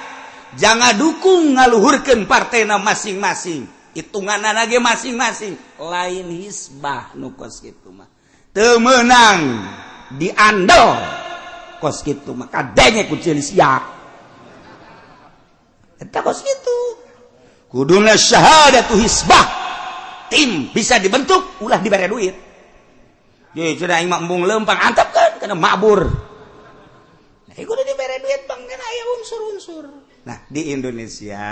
jangan dukung ngaluhurkeun partena masing-masing, hitunganna ge masing-masing, lain hisbah nu kos kitu mah. Teu meunang diandel kos kitu mah, kadenge ku ceuli sia eta kos kitu. Kuduna syahadatu hisbah, tim bisa dibentuk, ulah dibere duit. Ye cenah aing mah embung leumpang, antap kan kana mabur. Nah, kudu dibere duit bang kan aya unsur-unsur. Nah, di Indonesia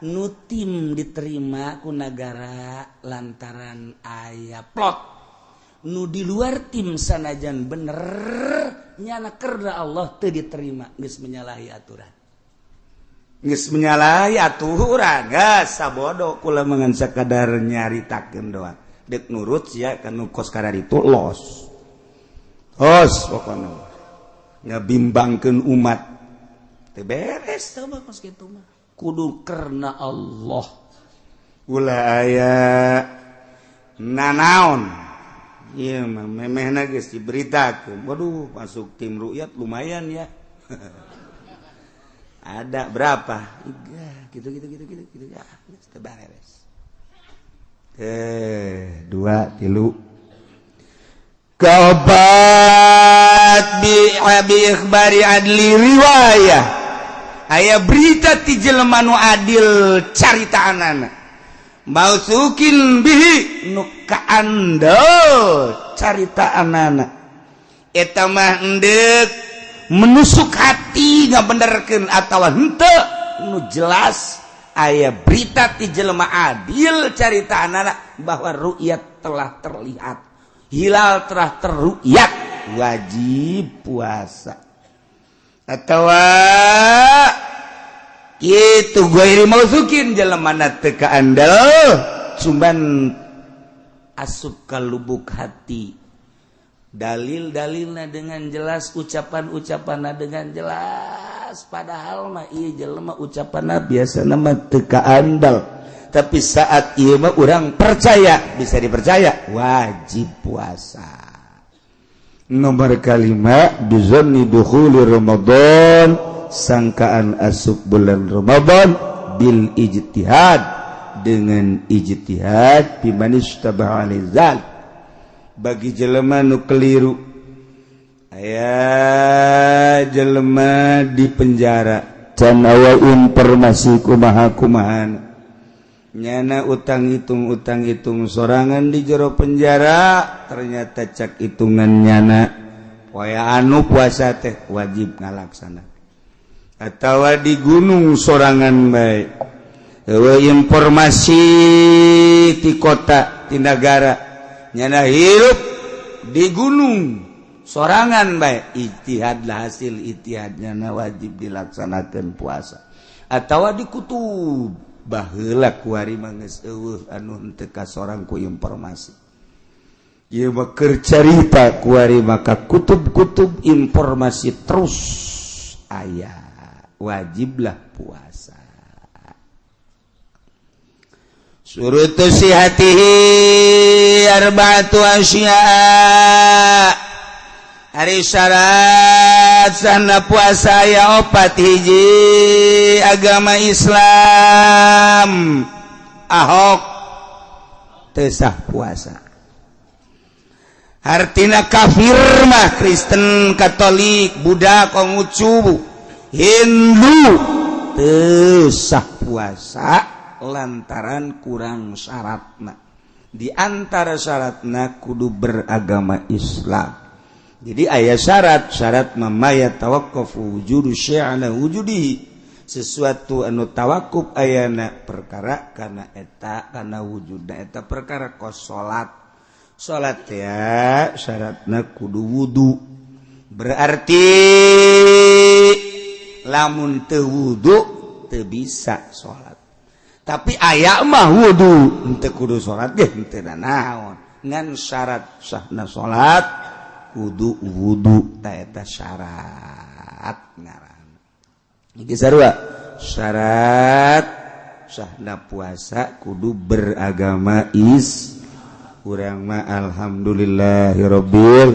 nu tim diterima ku negara lantaran aya plot, nu di luar tim sanajan bener nyana kerna Allah teu diterima, geus menyalahi aturan, geus menyalahi aturan. Geus sabodo, kula mengan sakadar nyaritakeun doang, dek nurut sia kanu kos kararitu los os pokona ngabimbangkeun umat teu beres teu mah. Kos kitu mah kudu karena Allah, ulah aya nanaon. Ieu mah memehna geus diberitakeun, waduh, masuk tim rukyat lumayan ya, ada berapa gitu gitu gitu gitu gitu ya, geus teu beres. Dua, tilu, kaopat, bi abi ikhbari adli riwayah, aya berita ti jelema nu adil caritaanana, mautsukin bihi, nu kaandel caritaanana. Eta mah endek menusuk hati ngabenerkeun atawa henteu, nu jelas aya berita ti jelema adil caritaanana bahwa ru'yat telah terlihat, hilal telah terru'yat, wajib puasa. Atau itu ghairi mautsukin, jelema na teu kaandel, cuman asup ka lubuk hati, dalil-dalilna dengan jelas, ucapan-ucapanna dengan jelas, padahal mah ieu jelema ucapanna biasana mah teu kaandel, tapi saat ieu mah urang percaya, bisa dipercaya, wajib puasa. Nomor kalima, bizanni dukhuli Ramadan, sangkaan asup bulan Ramadan, bil ijtihad, dengan ijtihad, bimanistabah alizal, bagi jelema nu keliru. Aya jelema di penjara, can aya informasi kumaha kumahan nyana, utang hitung utang hitung sorangan di jero penjara, ternyata cak hitungan nyana poe anu puasa teh wajib ngalaksana. Atau di gunung sorangan bae, eueuh informasi ti kota, ti negara, nyana hirup di gunung sorangan bae, ijtihad lah, hasil ijtihadnya na wajib dilaksanakan puasa. Atau di kutub baheula kuari mah geus eueuh anu henteu kasorang ku informasi. Ieu mah keur carita kuari, maka kutub-kutub informasi terus aya. Wajiblah puasa. Surutu sihatihi arba'atu asya. Ari syarat sahna puasa ya opat, hiji agama Islam. Ahok teu sah puasa. Hartina kafir mah Kristen, Katolik, Buddha, Konghucu, Hindu teu sah puasa lantaran kurang syaratna. Di antara syaratna kudu beragama Islam. Jadi aya syarat, syarat ma yatawaqqafu wujudu syai'ala wujudihi, sesuatu anu tawakuf ayana perkara karena eta karena wujudna eta perkara, kos salat. Salat ya syaratna kudu wudu, berarti lamun teu wudu teu bisa salat. Tapi aya mah wudu henteu kudu salat ge henteu naon, ngan syarat sahna salat kudu wudu, ta eta syarat ngaran. Iki sarua syarat sahna puasa kudu beragama is. Urang mah alhamdulillahirabbil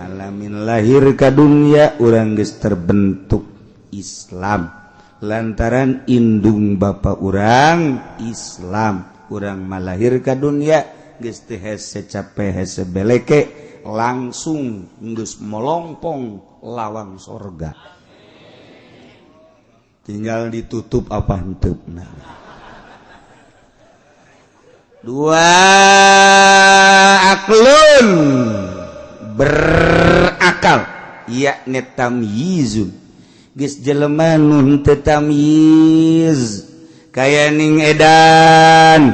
alamin, lahir ka dunya urang geus terbentuk Islam lantaran indung bapa urang Islam. Urang mah lahir ka dunya geus teu hese cape hese beleke, langsung geus molongpong lawang sorga, tinggal ditutup apa henteu. Dua, aklun, berakal, yakni tamyizun. Geus jelema nu henteu tamyiz kaya ning edan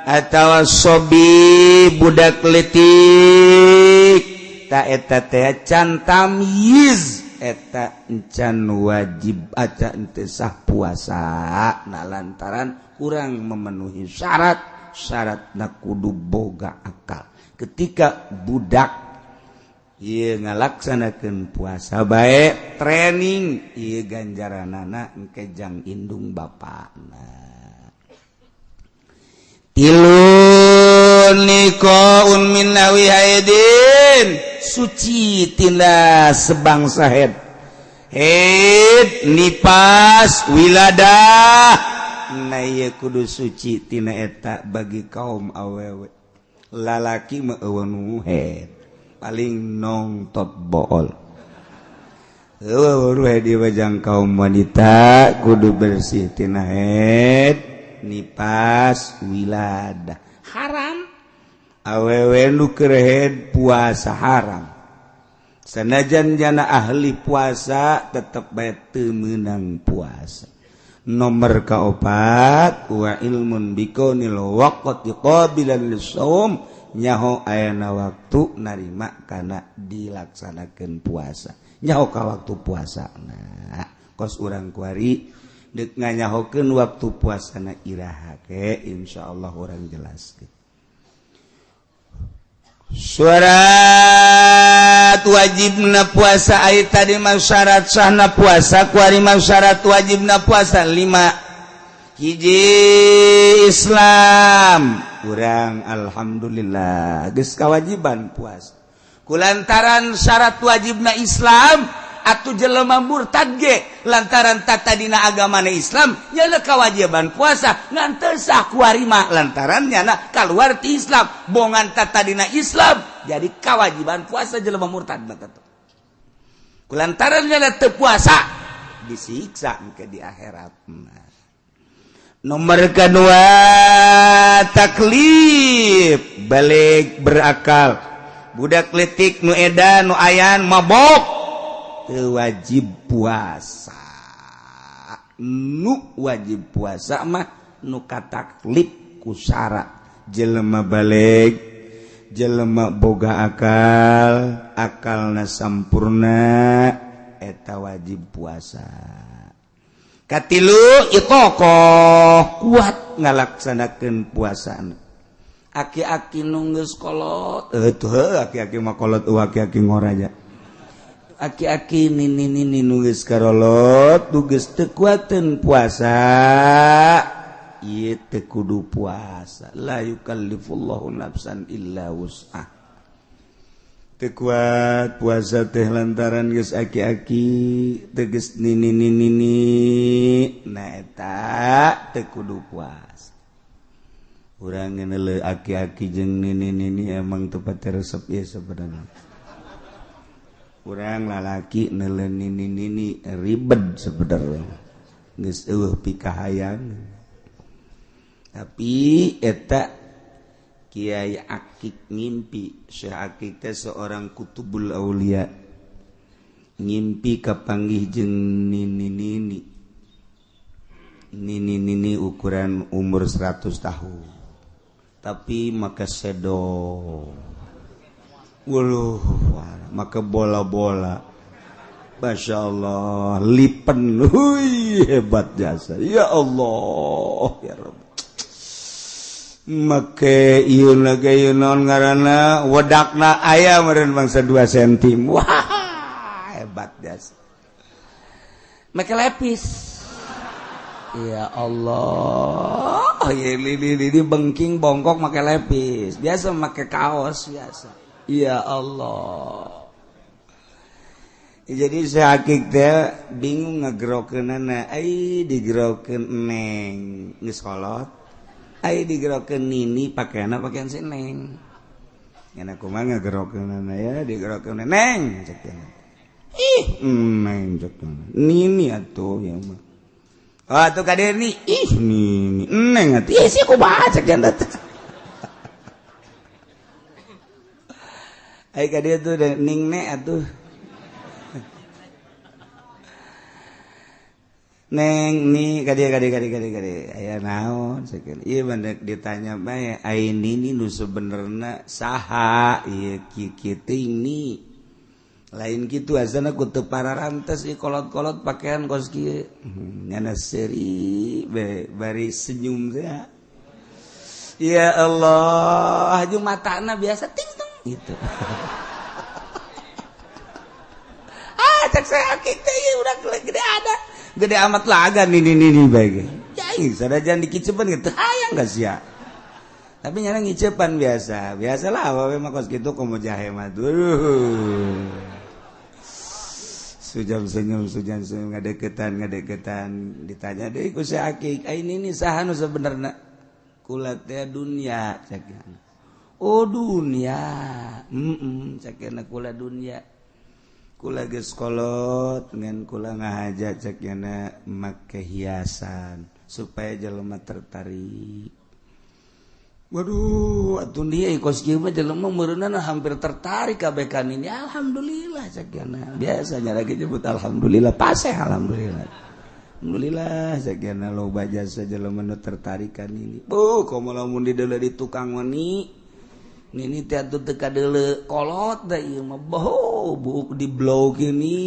atawa sobi budak letik, ta eta teh can tamyiz, eta encan wajib aca henteu sah puasa. Nah, lantaran kurang memenuhi syarat, syaratna kudu boga akal. Ketika budak ieu ngalaksanakeun puasa bae training ieu, ganjaranana engke jang indung bapana. Tilu, niqaun min nahwi haidin, suci tina sebangsa haid, haid, nipas, wiladah. Nah, ieu kudu suci tina eta bagi kaum awewe. Lalaki mah euweuh nu haid, paling nongtot bool, euweuh haid di wajang. Kaum wanita kudu bersih tina haid, nipas, wiladah. Haram awewe nu keur haid puasa, haram. Sanajan jana ahli puasa tetep bae teu meunang puasa. Nomor kaopat, wa ilmun bikaunil waqti qabilan lis-shaum, nyaho ayana waktu narima kana dilaksanakeun puasa, nyaho ka waktu puasa. Nah, kos urang kuari dek nganyahokeun waktu puasana iraha ke, insyaallah urang jelaskeun. Syarat wajibna puasa ai tadi mah syarat sahna puasa, kuari mah syarat wajibna puasa lima. Hiji, Islam. Kurang alhamdulillah geus kewajiban puasa kulantaran syarat wajibna Islam. Atuh jelema murtad ge lantaran tata dina agamana Islam nyana kewajiban puasa, ngan teu sah kuari mah lantaran nyana keluar ti Islam. Bongan tata dina Islam jadi kewajiban puasa jelema murtad mah teh. Kulantaran nyana teu puasa disiksa engke di akhirat. Nomor kedua, taklif, balik, berakal. Budak letik nu edan, nu ayan mabok teu wajib puasa. Nu wajib puasa mah nu kataklif ku syarat jelema balik, jelema boga akal, akalna sampurna, eta wajib puasa. Katilu, itoqoh, kuat ngalaksanakeun puasana. Aki-aki nu geus kolot, eh tuh aki-aki mah kolot, aki-aki ngoraja. Aki-aki nini nini nu geus karolot nu geus teu kuateun puasa ieu teu kudu puasa. La yukallifullahu nafsan illa wus'ah. Teu kuat puasa teh lantaran geus aki-aki teu geus nini nini nah eta teu kudu puasa. Urang ngeuneuh aki-aki jeung nini-nini emang teu pati resep ieu sebenarnya. Urang lalaki neuleuh nini-nini ribet sebenarnya. Geus eueuh pikahayang. Tapi eta Kiai Akik ngimpi, Syekh Akik teh seorang kutubul aulia. Ngimpi kapanggih jeung nini-nini. Nini-nini ukuran umur 100 tahun. Tapi maka sedo, waduh, maka bola-bola, masya Allah, lipen, hui, hebat jasa, ya Allah, ya Rabb. Make ieu lagi ieu naon ngaranna, wedakna aya meureun bangsa 2 cm, wah, hebat jasa. Make lepis. Ya Allah, ya lili bengking bongkok make lepis, biasa make kaos biasa. Ya Allah. Jadi saya Akik teh bingung ngegerokeunana, ai digerokeun neng geus kolot, ai digerokeun nini pakaianna pakaian si neng. Nya kumaha ngegerokeunana ya digerokeun neng cek teh. Ih, neng cek teh. Nini atuh ya mah. Oh, atuh ka dieu nih, ih nini neng atuh, ih sih kumaha cek janda teh. Ai ka dieu tuh ning ne atuh. Neng ni ka dieu ka dieu ka dieu ka dieu ka dieu. Aya naon sakieu. Ieu bandek ditanya bae, ai nini nu sebenerna saha ieu kieu teuing ni. Lain kitu azana ku teu pararantes ieu kolot-kolot pakaian kos kieu. Nyana seuri bari senyum teh. Ya Allah, jeung matana biasa ting tong gitu. Ah, cek saya Akik teh ieu urang gede ada. Gede amat laga nini nini bae. Ya sadajan dikicepan gitu hayang geus sia. Tapi nyana ngicepan biasa. Biasalah awewe mah kos kitu komo jahe mah. Sujam senyum ngadeketan ditanya deui ku si Akik, ai nini saha nu sebenarna? Kula teh dunia cek. Oh dunia. Heeh cek kula dunia. Kula geus kolot ngan kula ngahaja cek nyana make hiasan supaya jelema tertarik. Waduh, atuh dia kos kieu mah jelema meureunana hampir tertarik kabeh kan ini. Alhamdulillah cek nyana. Biasanya lagi nyebut alhamdulillah, paseh alhamdulillah. Alhamdulillah cek nyana loba jasa jelema nu tertarik kan ini. Buh, komo lamun dideuleu di tukang mani. Nini teh atuh teu kadeuleu kolot da ieu mah boh buuk di blog ini.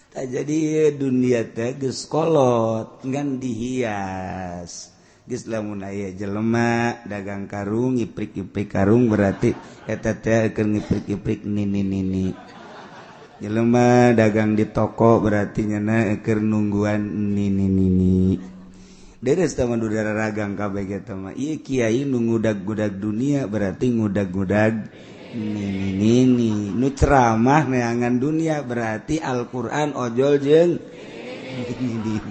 Tah jadi dunia teh geus kolot ngan dihias. Geus lamun aya jelema dagang karung ngiprik-ngiprik karung berarti eta teh keur ngiprik-ngiprik nini-nini. Jelema dagang di toko berarti nyana keur nungguan nini-nini. Deres taman udara ragang kabeh eta mah. Ieu kiai nu ngudag-gudag dunia berarti ngudag-gudag nini-nini. Nu ceramah neangan dunia berarti Al-Qur'an ojol jeung nini.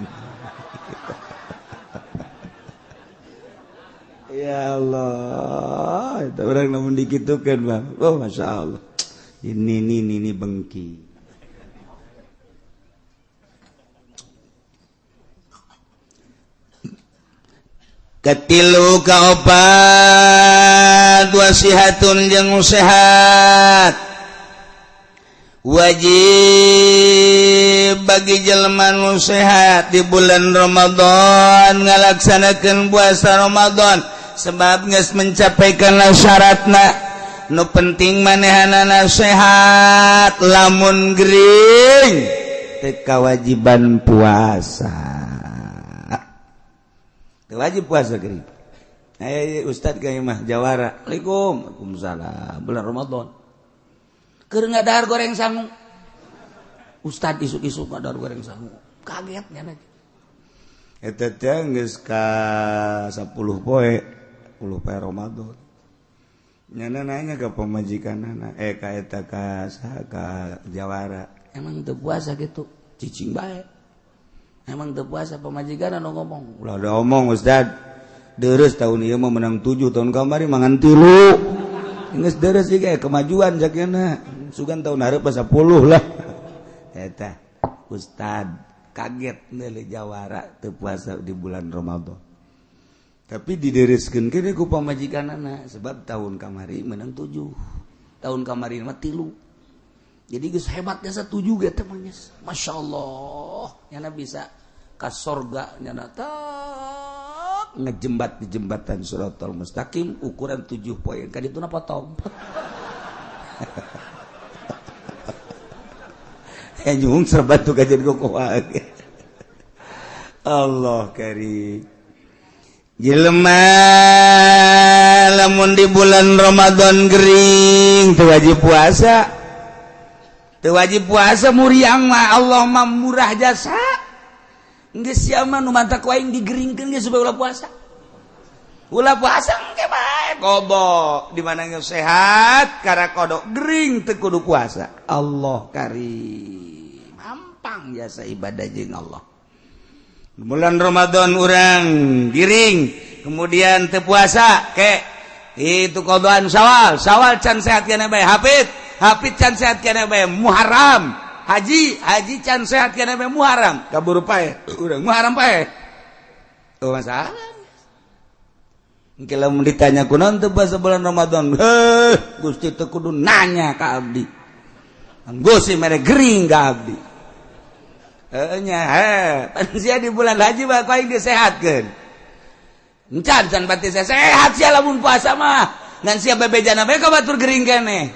Ya Allah, eta urang lamun dikitukeun mah. Oh, Masya Allah. Ini nini bengki. Katilu kaopat wasihatun jeung sehat wajib bagi jelema nu sehat di bulan Ramadan ngalaksanakeun puasa Ramadan sebab geus mencapai kana syaratna. Nu penting manehanana sehat, lamun gering teu kawajiban puasa. Wajib puasa gering. Ayo Ustad ka imah jawara. Assalamualaikum. Waalaikumsalam. Bulan Ramadan. Keur ngadahar goreng sangu. Ustad isuk-isuk ngadahar goreng sangu. Kaget nyana. Eta teh geus ka 10 poe, 10 poe Ramadan. Nyana nanya ke pamajikanana, ka eta ka saha ka jawara. Emang teu puasa gitu, cicing bae. Emang teu puasa pamajikan anu ngomong. Ulah da omong Ustad. Deres tahun ieu mah menang 7 tahun kamari mangan 3. Geus deres ieu ge kemajuan jakena. Sugan tahun hareup 10 lah. Eta Ustad kaget neuleuh jawara teu puasa di bulan Ramadan. Tapi didereskeun keneh ku pamajikanana sebab tahun kamari menang 7. Tahun kamari mah 3. Jadi geus hebat jasa 7 ge teh mah geus. Masyaallah, nyana bisa ka sorga nyana tak ngejembat di jembatan Shiratal Mustaqim ukuran 7 poin. Ka dituna potong. Nyung serbat tuh kajian kokoa. Allah karim. Jelema lamun di bulan Ramadan gering teu wajib puasa. Teu wajib puasa muriang mah Allah mah murah jasa. Geus sia mah nu mantak ku aing digeringkeun ge supaya ulah puasa. Ulah puasa engke bae kobo di mana geus sehat kara kodok gering teu kudu puasa. Allah karim. Hampang jasa ibadah jeung Allah. Bulan Ramadan urang giring kemudian teu puasa ke itu kodoan Syawal, Syawal can sehat keneh bae hafid, hafid can sehat keneh bae Muharram, haji, haji can sehat keneh bae Muharram, kaburu pae urang Muharram pae. Oh masalah. Engke lamun ditanya kunaon teu puasa bulan Ramadan, heuh Gusti teu kudu nanya ka abdi. Gusti mere gering ka abdi. Nya he, pan sia di bulan haji mah ku aing disehatkeun. Encan can pati sehat sia lamun puasa mah. Ngan sia bebejana bae ka batur gering keneh.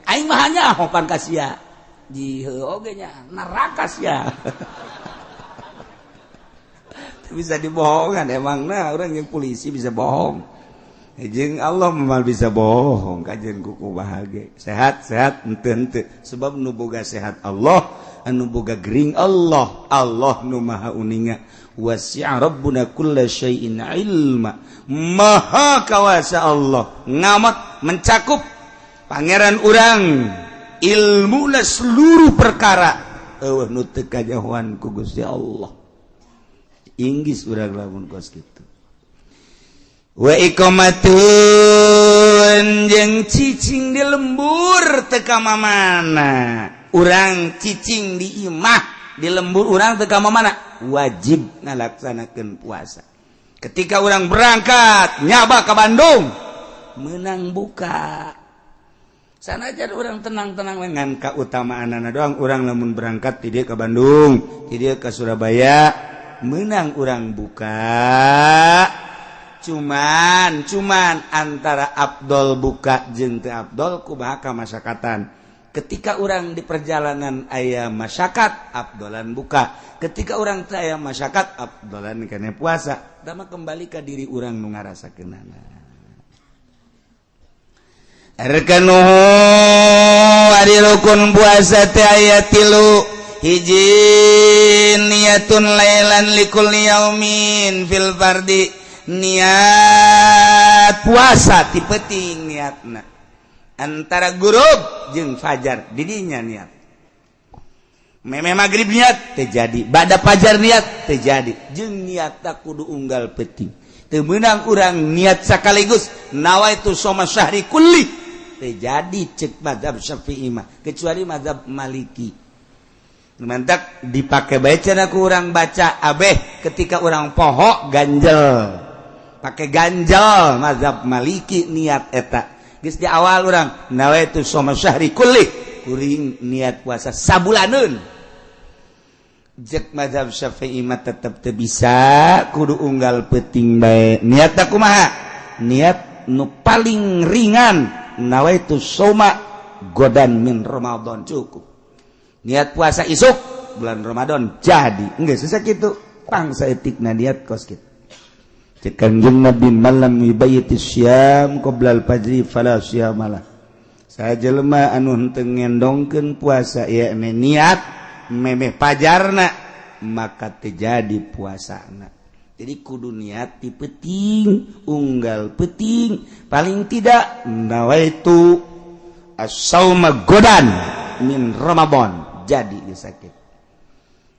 Aing mah hanya pan ka sia. Di heuh oge nya neraka sia. Bisa dibohongan emang nah orang yang polisi bisa bohong. Jeung Allah mah bisa bohong kajian kuku bahagia. Sehat sehat henteu henteu sebab nu boga sehat Allah, anu boga gering Allah, Allah nu maha uninga. Wasi'a rabbuna kulla syai'in ilma. Maha kawasa Allah, ngamat mencakup pangeran urang ilmuna seluruh perkara. Eueuh nu teu kajahoan ku Gusti Allah. Inggis urang lamun kos kitu. Wa iqamatun jeung cicing di lembur teu ka mamana. Urang cicing di imah di lembur urang teu ka mamana, wajib ngalaksanakeun puasa. Ketika urang berangkat nyaba ka Bandung menang buka. Sanajan urang tenang-tenang ngan kautamaanana doang urang lamun berangkat ti dieu ka Bandung, ti dieu ka Surabaya menang urang buka. Cuman antara abdol buka jeung teu abdol kumaha kamasyarakatan. Ketika orang di perjalanan aya masyarakat abdolan buka, ketika orang teu aya masyarakat abdolan kana puasa. Dama kembali ka diri urang nu ngarasakeunana. Arkanuhu ari rukun puasa teh aya 3. Hiji niatun lailan likulli yaumin fil fardi. Niat puasa ti peuting niatna antara gurub jeung fajar didinya niat. Meme magrib niat teu jadi, bada fajar niat teu jadi, jeung niatna kudu unggal peuting. Teu meunang urang niat sakaligus nawaitu shoma syahri kulli teu jadi ceuk mazhab Syafi'i mah, kecuali mazhab Maliki. Mantak dipake bae cenah ku urang baca abeh ketika urang poho ganjel. Pakai ganjel mazhab Maliki niat eta. Geus di awal urang nawaitu shoma syahri kulli kuring niat puasa sabulaneun. Jek mazhab Syafi'i mah tetep teu bisa kudu unggal peuting bae. Niatna kumaha? Niat nu paling ringan nawaitu shoma godan min Ramadan cukup. Niat puasa isuk bulan Ramadan jadi. Geus susah kitu. Pangsa etikna niat kos kitu. Cek Kanjeng Nabi malam yubayyiti syam qoblal fajri fala syamalah. Saha jelema anu henteu ngendongkeun puasa yakni niat memeh pajarna maka terjadi puasana. Jadi kudu niat di peting unggal peting paling tidak nawaitu as-sauma godan min Ramadan jadi sakit.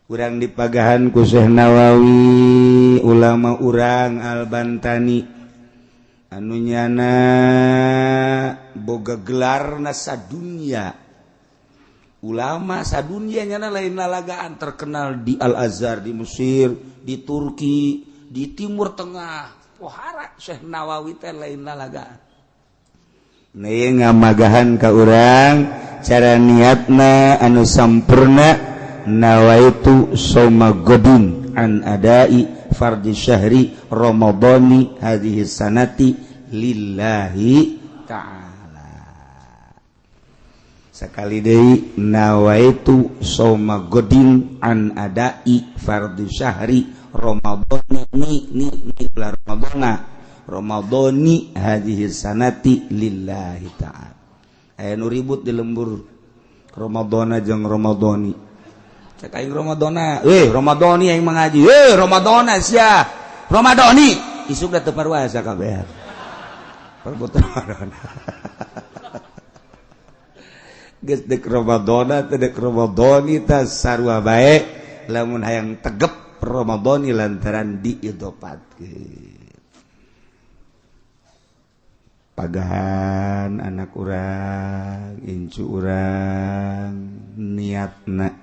Urang dipagahan ku Syekh Nawawi ulama urang Al-Bantani anu nyana boga gelarna sadunya ulama sadunya nyana lain lalagaan terkenal di Al-Azhar di Mesir di Turki di Timur Tengah pohara Syekh Nawawi teh lain lalagaan. Nih ngamagahan ka urang cara niatna anu sampurna nawaitu soma godin an adai fardhi syahri ramadhani hadhihi sanati lillahi ta'ala. Sekali deui nawaitu soma godin an adai fardhi syahri ramadhani ni ni ni ramadhana ramadhani hadhihi sanati lillahi ta'ala. Aya nu ribut di lembur Ramadhana jeung Ramadhani. Cek aing Ramadhana, Ramadhani aing mengaji, Ramadhana sia. Ramadhani isuk da teu parwasa kabeh. Perbuatan Ramadhana. Geus dek Ramadhana teh dek Ramadhani tah sarua bae lamun hayang tegep Ramadhani lantaran diidopatkeun. Pagahan anak urang, incu urang niatna.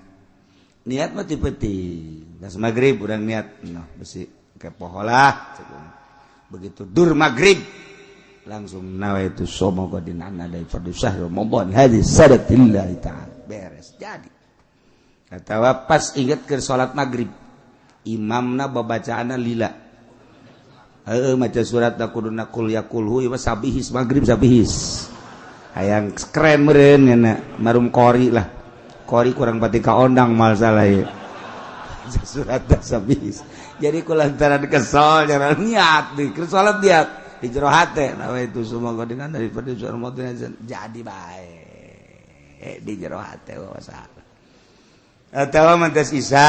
Niat mah ti peuting. Das magrib urang niat, noh besi kepoho lah. Begitu dur magrib langsung nawaitu soma godin an adai fardhu syahr Ramadan hadis sadatillahi ta'ala. Beres jadi. Atawa pas inget keur salat magrib, imamna babacaanna lila. Heueuh maca surat da kuduna kul yaqulhu ieu sabihis magrib sabihis. Hayang keren meureun nya marum qori lah. Kori kurang pati kaondang mal salah ya. Surat sabis. Jadi kulantaran kesel jangan niat di salat niat di jero hate nah itu semua godingan daripada surat jadi bae di jero hate masalah. Atawa mantas isa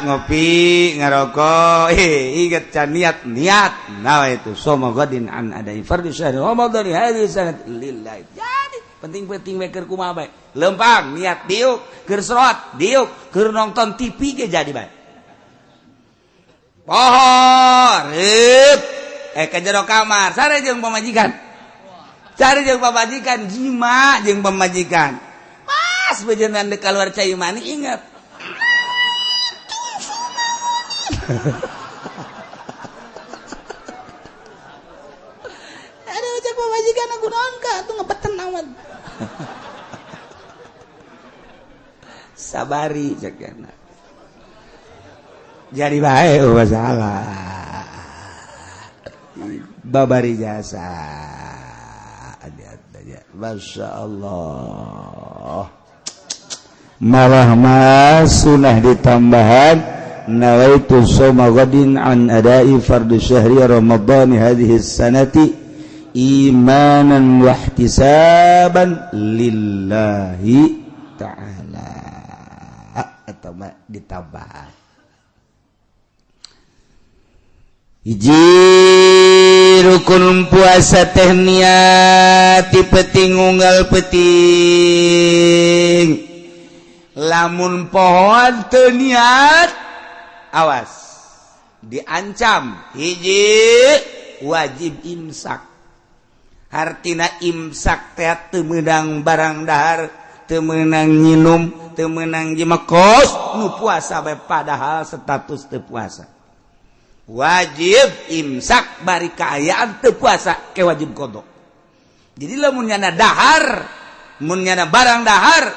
ngopi ngarokok inget can niat niat nah itu semua godin an adai fardhu syahr Ramadan hadhihi sanat lillahi. Jadi penting-penting keur kumaha bae lempang niat diuk keur serot diuk keur nonton TV ge jadi bae poho reup ka jero kamar sare jeung pamajikan sare jeung pamajikan jima jeung pamajikan pas bejenan deuk kaluar cai mani inget aduh cek pamajikan aku naon ka atuh ngebeten amat sabari cek jadi bae masalah babari jasa. Masya Allah malah masunah ditambahan nawaitu soma ghadin an adai fardhu syahri Ramadan hadhihi sanati imanan wa ihtisaban lillahi ta'ala atau ditambah hiji rukun puasa teh niat ti peuting unggal peuting lamun pohoan teu niat awas diancam hiji wajib imsak hartina imsak teh teu meunang barang dahar teu meunang nyinum teu meunang jimekos nu puasa bae padahal status teu puasa wajib imsak bari kaayaan teu puasa ke wajib qada. Jadi lamun nyana dahar mun nyana barang dahar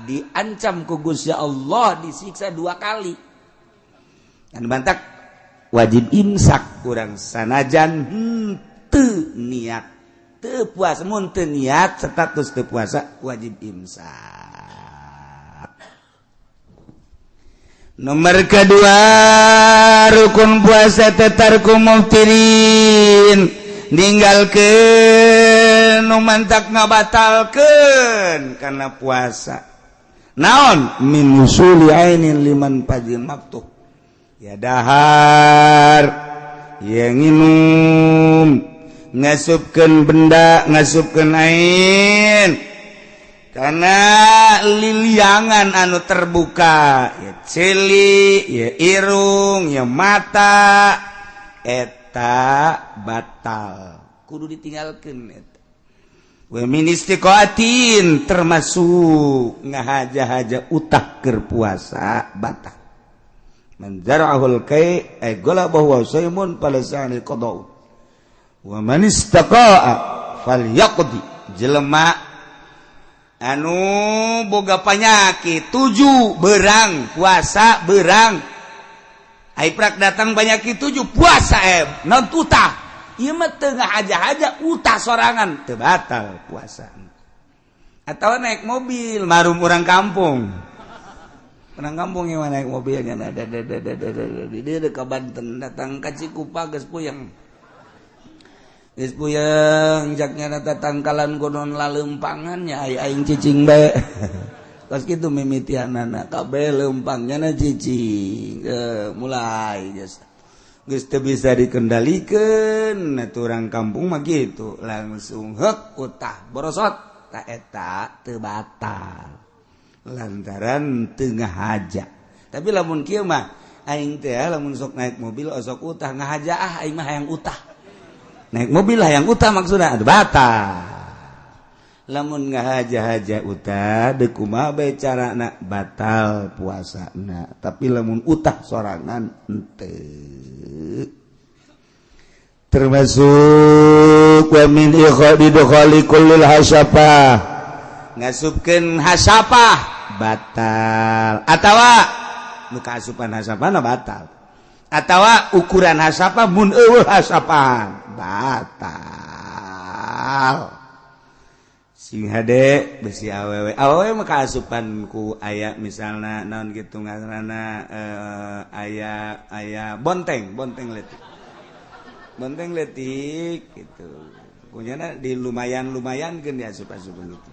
diancam ku Gusti Allah disiksa 2 kali. Dan bantak wajib imsak kurang sanajan henteu niat teu puasa mun teu niat status teu puasa wajib imsak. Nomor kedua rukun puasa tetarku muftirin ninggalkeun anu mantak ngabatalkeun kana puasa. Naon min usuli ainin liman fadil maftuh. Ya dahar, ya nginum, ngasupkeun benda, ngasupkeun ain karena liliangan anu terbuka, ya ceuli, ya irung, ya mata, eta batal, kudu ditinggalkeun eta. Wa min istiqaatin termasuk ngahaja-haja utah keur puasa batal. Man zara'ahul kai ay galabahu wa saymun falasani qada'u. Wa man istaqa'a falyaqdi. Jelema anu boga panyakit 7 berang puasa berang. Ai prak datang panyakit 7 puasa non utah. Ieu mah teu ngahaja-haja utah sorangan teu batal puasa. Atawa naik mobil marum urang kampung. Orang kampung yang naik mobilnya ada dia ke Banten datang ka Cikupa geus puyeng. Geus puyeng jaknya data tangkalan konon lalempangannya ai aing cicing bae. Kos kitu mimitianana kabeh lempangnya na cicing. Mulai geus. Geus teu bisa dikendalikeun atuh urang kampung mah kitu langsung heuk utah borosot ta eta teu batal. Lantaran teu ngahaja. Tapi lamun kieu mah aing teh lamun sok naik mobil osok utah ngahaja ah aing mah hayang utah. Naik mobil hayang utah maksudna aduh batal. Lamun ngahaja-haja utah deuk kumaha bae carana batal puasana. Tapi lamun utah sorangan henteu. Termasuk wa min ikhadi dukhali kullil hasyafah. Ngasupkeun hasyafah batal atawa nu kaasupan hasyafah batal atawa ukuran hasyafah mun eueuh hasyafah batal. Sing hade besi awewe awewe mah kaasupan ku aya misalna naon kitu ngaranna aya aya bonteng bonteng leutik bonteng leutik kitu kunyana di lumayan-lumayankeun diasup-asupan gitu.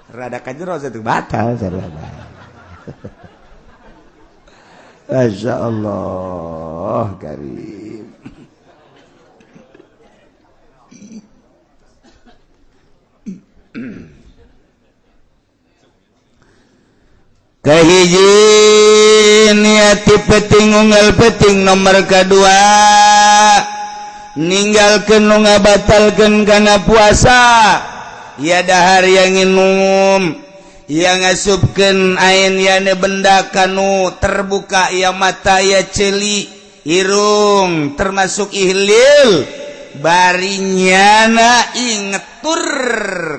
Rada kajero satu batal sarana. Masya Allah karim. Kahiji niati peting unggal peting nomor kedua ninggalkeun nu ngabatalkeun kana puasa. Ya dahar yang nginum, yang ngasupkeun ain yane benda kanu terbuka ya mata ya ceuli irung termasuk ihlil barinyana ingetur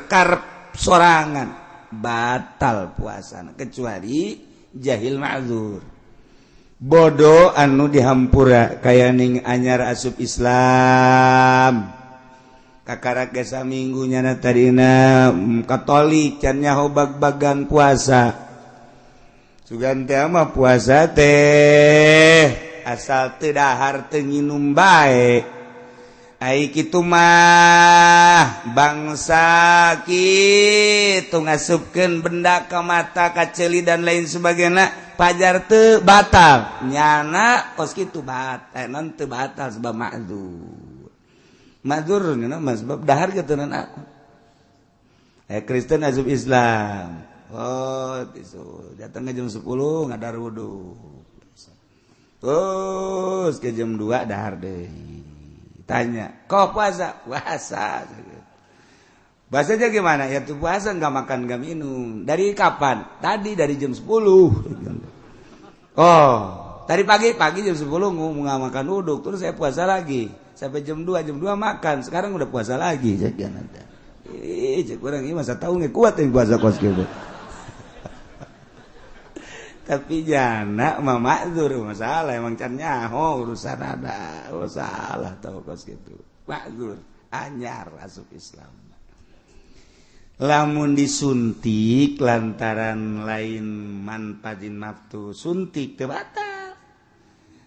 karep sorangan batal puasana kecuali jahil ma'dzur bodoh anu dihampura kaya ning anyar asup Islam kakarak gesa minggunya na tadina Katolik can nyaho bag-bagan puasa sugan teh mah puasa teh asal teu dahar teu nginum bae ai kitu mah bangsa kitu ngasupkeun benda ka mata ka ceuli dan lain sebagainya pajar teu batal nyana kos kitu batal non teu batal sebab ma'dzur. Ma'dzur nya mah sebab dahar keturunan aku. Kristen asup Islam. Oh, tisu. Datang ke jam 10 ngadar wudu. Terus ke jam 2 dahar deh. Tanya, "Kok puasa?" "Puasa." Bahasanya gimana? Ya tuh puasa enggak makan enggak minum. Dari kapan? Tadi dari jam 10. Oh, tadi pagi pagi jam 10 nggak makan wudhu, terus saya puasa lagi. Sampai jam 2, jam 2 makan. Sekarang udah puasa lagi. Ih, cek orang ini masa tahu nggak kuat yang puasa kos gitu. Tapi jana mah makdzur masalah emang can nyaho urusan ada. Oh salah tahu kos gitu. Makdzur anyar asup Islam. Lamun disuntik lantaran lain manfatin naftu suntik teu batal.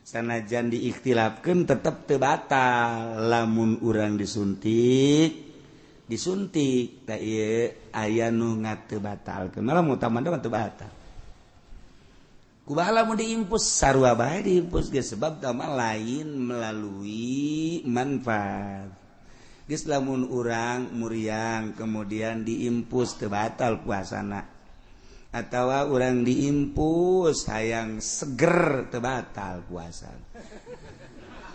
Sanajan diikhtilafkeun tetep teu batal. Lamun urang disuntik Disuntik tah ieu aya nu ngateu batalkeun. Malah mutamana mah teu batal. Kumaha lamun diimpus sarua bae diimpus geus sebab tah mah lain melalui manfaat. Geus lamun urang muriang kemudian diimpus teu batal puasana. Atawa urang diimpus hayang seger teu batal puasa.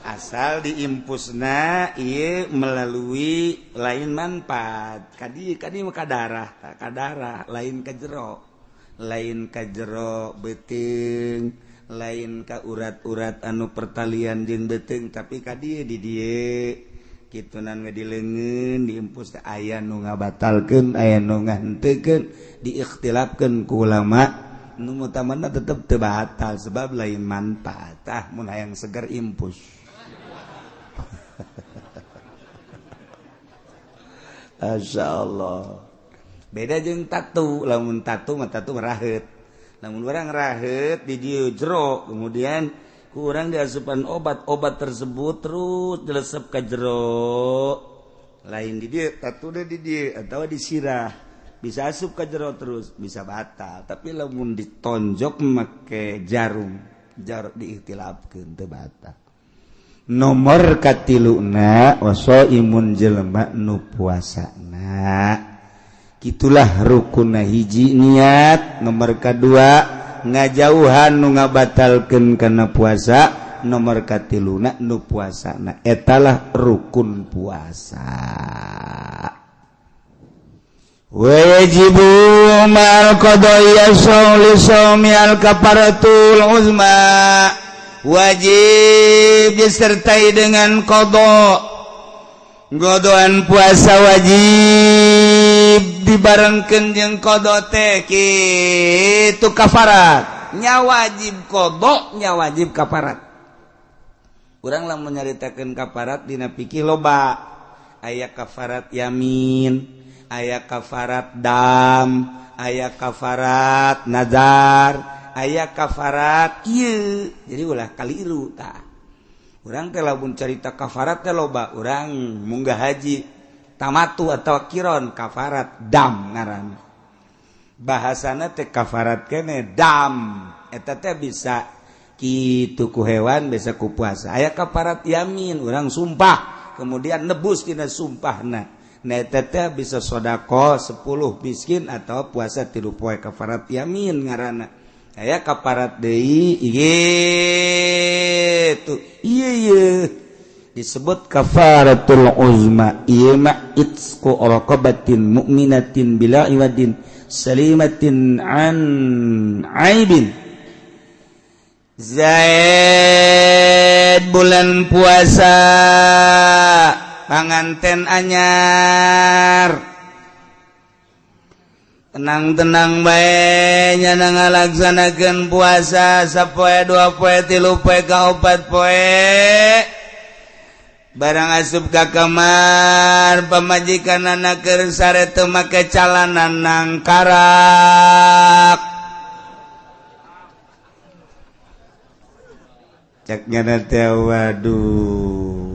Asal diimpusna ieu melalui lain manfaat. Kadi kadi mah ka darah, ka darah lain ka jero. Lain ka jero beuteung, lain ka urat-urat anu pertalian jeung beuteung tapi ka dieu di dieu. Kitunan we di leungeun diimpus teh aya nu ngabatalkeun, aya nu ngahenteukeun, diikhtilafkeun ku ulama. Nu mutamana tetep teu batal sebab lain manfaat. Tah mun hayang seger impus. Masya Allah. Beda jeung tatu, lamun tatu mah tatu raheut. Lamun urang raheut di dieu jero, kemudian ku urang diasupan obat-obat tersebut terus dilesep ka jero. Lain di dieu, tatu deh di dieu atawa di sirah. Bisa asup ka jero terus, bisa batal. Tapi lamun ditonjok make jarum, jarum diikhtilafkeun teu batal. Nomor katiluna wasaimun jelema nu puasana. Kitulah rukunna hiji niat, nomor kadua ngajauhan nu ngabatalkeun kana puasa, nomor katiluna nu puasana. Etalah rukun puasa. Wajibu ma'al qada'i as-sawmi sawmi al-kafaratul uzma. Wajib disertai dengan qada. Godoan puasa wajib dibarengkeun jeung qada teh kitu kafarat. Nya wajib qada, nya wajib kafarat. Urang lamun nyaritakeun kafarat dina fikih loba. Aya kafarat yamin, aya kafarat dam, aya kafarat nazar, aya kafarat ieu. Jadi ulah kaliru tah. Urang teh lamun carita kafarat teh loba, urang munggah haji tamatu atau kiron kafarat dam ngaranna. Bahasana teh kafarat kene dam. Eta teh bisa kitu ku hewan, bisa ku puasa. Aya kafarat yamin, urang sumpah kemudian nebus tina sumpahna. Nah eta teh bisa sedekah 10 miskin atau puasa 3 poe kafarat yamin ngaranna. Aya kafarat deui gitu. Ieu ieu disebut kafaratul uzma. Ieu mah itqu raqabatin mu'minatin bila iwadin salimatin an aibin. Zaid bulan puasa panganten anyar. Tenang-tenang bae nya ngalaksanakeun puasa sapoe 2 poe 3 poe ka 4 poe. Barang asup ka kamar pamajikanana keur sare teu make calana nangkarak. Cek nya teh waduh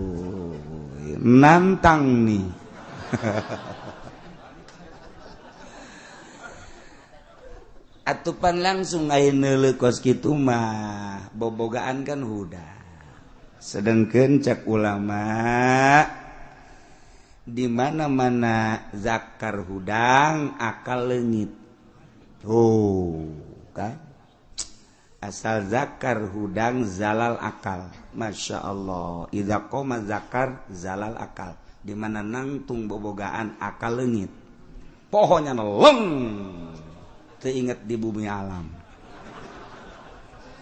nantang nih. Atupan langsung aya neuleuh kos kitu mah bobogaan kan huda. Sedengkeun cek ulama di mana-mana zakar hudang akal leungit. Oh, kan? Asal zakar hudang zalal akal. Masya Allah. Idza qoma zakar zalal akal. Di mana nangtung bobogaan akal leungit. Pohonnya leng. Teinget di bumi alam.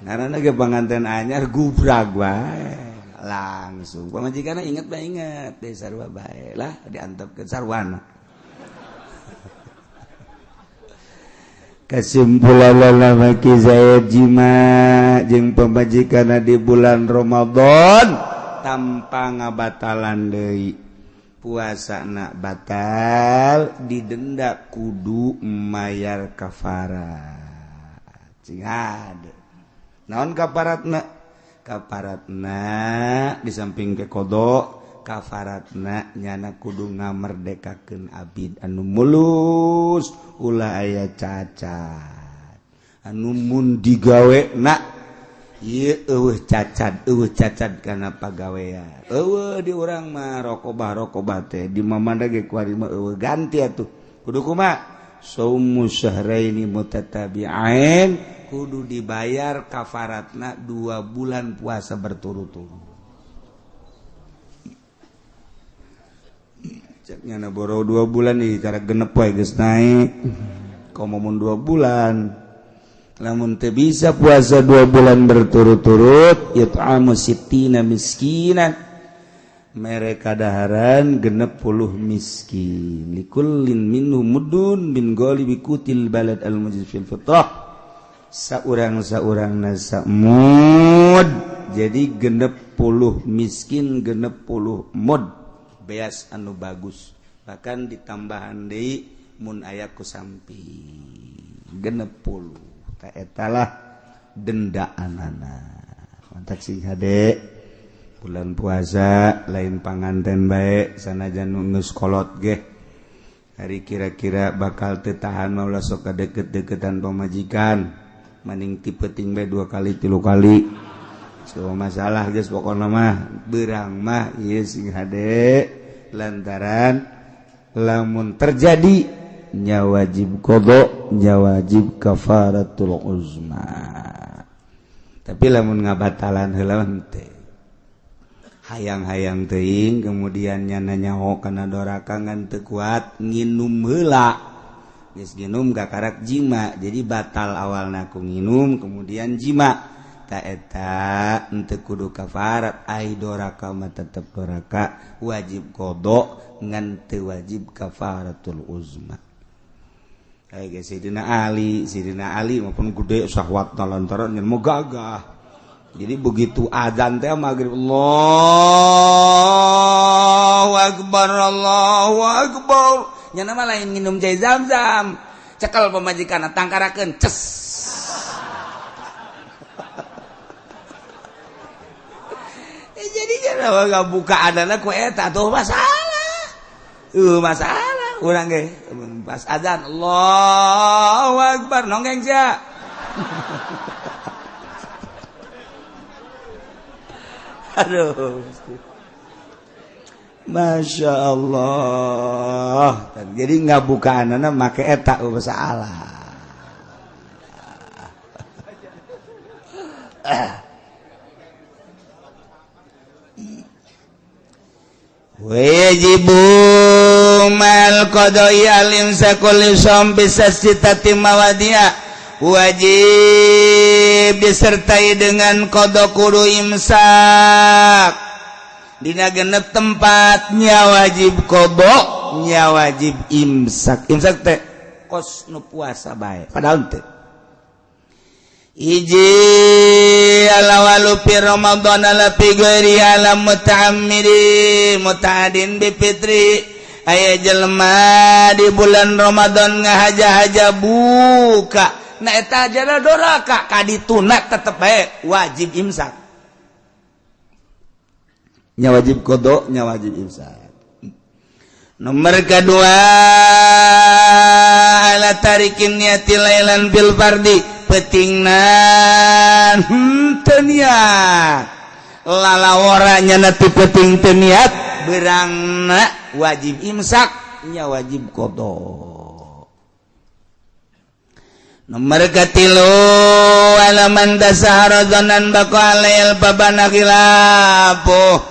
Karena ge panganten anyar gubrag wae langsung. Pamajikanna inget bae inget deh sarua bae lah diantepkeun sarwana. Kesimpulan lalaki Zaid jima jeung pamajikanna di bulan Ramadan tanpa ngabatalan deui. Puasa nak batal didenda kudu mayar kafarat. Cing hade. Naon kafaratna? Kafaratna di samping ke qada Kafaratna nyana kudu ngamerdekakeun abid anu mulus ulah aya cacat anu mun digawe na ieu eueuh cacat kana pagawean eueuh di urang mah rokobah teh di mamanda ge kuari mah eueuh ganti atuh kudu kumaha saumu syahraini mutatabi'ain kudu dibayar kafaratna 2 bulan puasa berturut-turut. Ceknya na boro 2 bulan nih cara genep wae geus naik. Komo mun 2 bulan. Lamun teu bisa puasa 2 bulan berturut-turut, it'amu sittina miskinan. Mereka daharan 60 miskin. Likullin minhum mudun min ghalibi qutil balad al mujiz fil fitrah. Saurang-saurang nasa mud. Jadi 60 miskin 60 mud. Beas anu bagus bahkan ditambahan deui mun aya ku samping 60 ta eta lah dendaanana. Mantap sing hade bulan puasa lain panganten bae sanajan geus kolot ge hari kira-kira bakal teu tahan mah ulah sok deket-deketan pamajikan maning ti peuting bae 2 kali 3 kali. So masalah geus pokona mah beurang mah ieu sing hade lantaran lamun terjadi nya wajib qada nya wajib kafaratul uzma. Tapi lamun ngabatalan heula teh hayang-hayang teuing kemudian nya nyaho kana doraka ngan teu kuat nginum heula geus nginum kakarak jima jadi batal awalna ku nginum kemudian jima. Ta eta henteu kudu kafarat ai doraka mah tetep doraka wajib qada ngan teu wajib kafaratul uzma. Ai ge Sidina Ali maupun gede syahwatna lantaran nyen mau gagah. Jadi begitu azan teh maghrib Allahu akbar Allahu akbar nya mah lain nginum cai zam-zam cekel pamajikanna tangkarakeun ces. Jadi jangan nggak buka adana ku eta tuh masalah. Masalah urang ge pas azan Allahu akbar nonggeng sia. Aduh. Masya Allah. Jadi nggak buka anana make eta masalah. Wajibu mal qada'i al-imsakul lisam bisasitati mawadia wajib disertai dengan qada kudu imsak dina genep tempatnya wajib qada nya wajib imsak. Imsak teh kos nu puasa bae padahal teh hiji alawalu fi Ramadan ala fi ghairi ala muta'ammidi muta'adin bi fitri aya jelema di bulan Ramadan ngahaja-haja buka na eta jana doraka kadituna tetep bae wajib imsak nya wajib qada nya wajib imsak. Nomor kedua ala tarikin niati lailan bil fardi petingnan teu niat lalawara nyana ti peting teu niat beurangna wajib imsak nya wajib qada. Nomor katilu ala man tasahara dzanan baqa alail babana khilafuh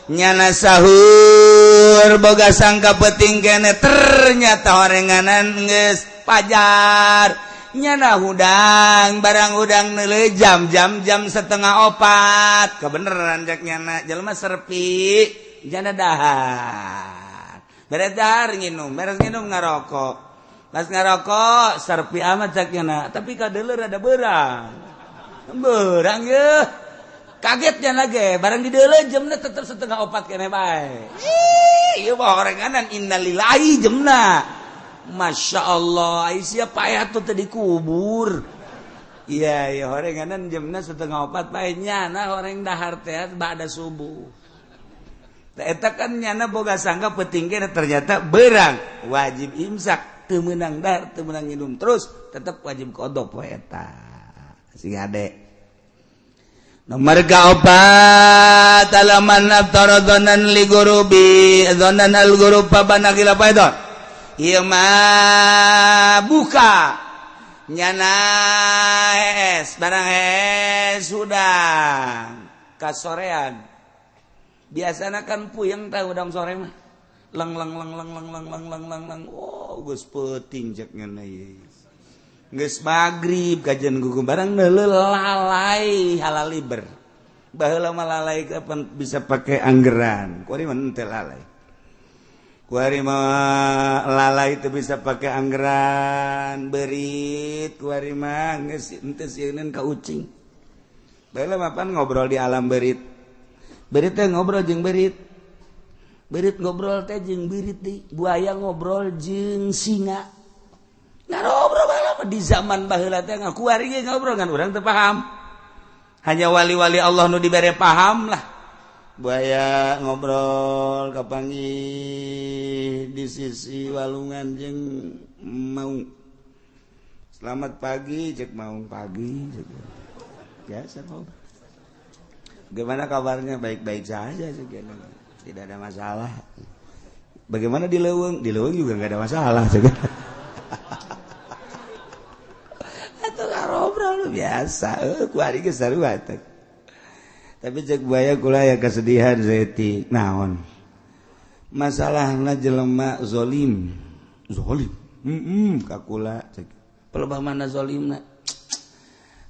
nyana sahur boga sangka peting kene ternyata horenganan geus pajar nyana hudang barang hudang neuleuh jam 3:30 kebeneran cek nyana jelema serpi jana dahar beres dahar nginum beres nginum ngarokok pas ngarokok serpi amat cek nyana tapi kadeuleur ada beurang beurang yeuh kagetnya lagi barang di deuleu jamna tetep 3:30 kene bae. Ih ieu mah horenganan innalillahi jamna. Masya Allah, ai sia payah tuh teu dikubur. Iya, iya horenganan jamna 3:30 bae nyana horeng dahar teh ba'da subuh. Eta kan nyana boga sangka peuting kene, ternyata berang wajib imsak, teu meunang dahar, teu meunang minum, terus tetep wajib qadha poe eta. Sing hade. Nomor kaopat, alaman aftara dzanan li gurubi dzanan al gurub fa bana khilaf. Ieu mah buka nyana hees, barang hees sudah kasorean. Biasanya kan puyeng tahu udang sore mah, leng leng leng leng leng leng leng leng leng leng. Oh, geus peuting cek ngene ieu, geus magrib kajian gugu, barang neuleuh lalai halaliber. Baheula mah lalai kapan bisa pakai anggeran, kuari mah henteu lalai. Kuari mah lalai itu bisa pakai anggeran berit, kuari mah geus henteu sieun ka ucing. Baheula mah pan ngobrol di alam berit, berit teh ngobrol jeung berit, berit ngobrol teh jeung berit di buaya ngobrol jeung singa, ngarobrol. Baheula mah di zaman baheula teh kuari ge ngobrol, ngan urang teu paham, hanya wali-wali Allah nu dibere paham lah. Buaya ngobrol, kapanggih di sisi walungan jeung maung. "Selamat pagi," cek maung. "Pagi," cek. Biasa ngobrol. "Gimana kabarnya?" "Baik-baik saja," cek, "tidak ada masalah." "Bagaimana di leuweung?" "Di leuweung juga nggak ada masalah," cek. Atau ngobrol biasa, kuari geus sarua teh. Tapi cek buaya, "Kula ya kesedihan saeutik." "Naon masalahna?" "Jelema zolim zolim ka kula," cek. "Pelebah mana zolimna?"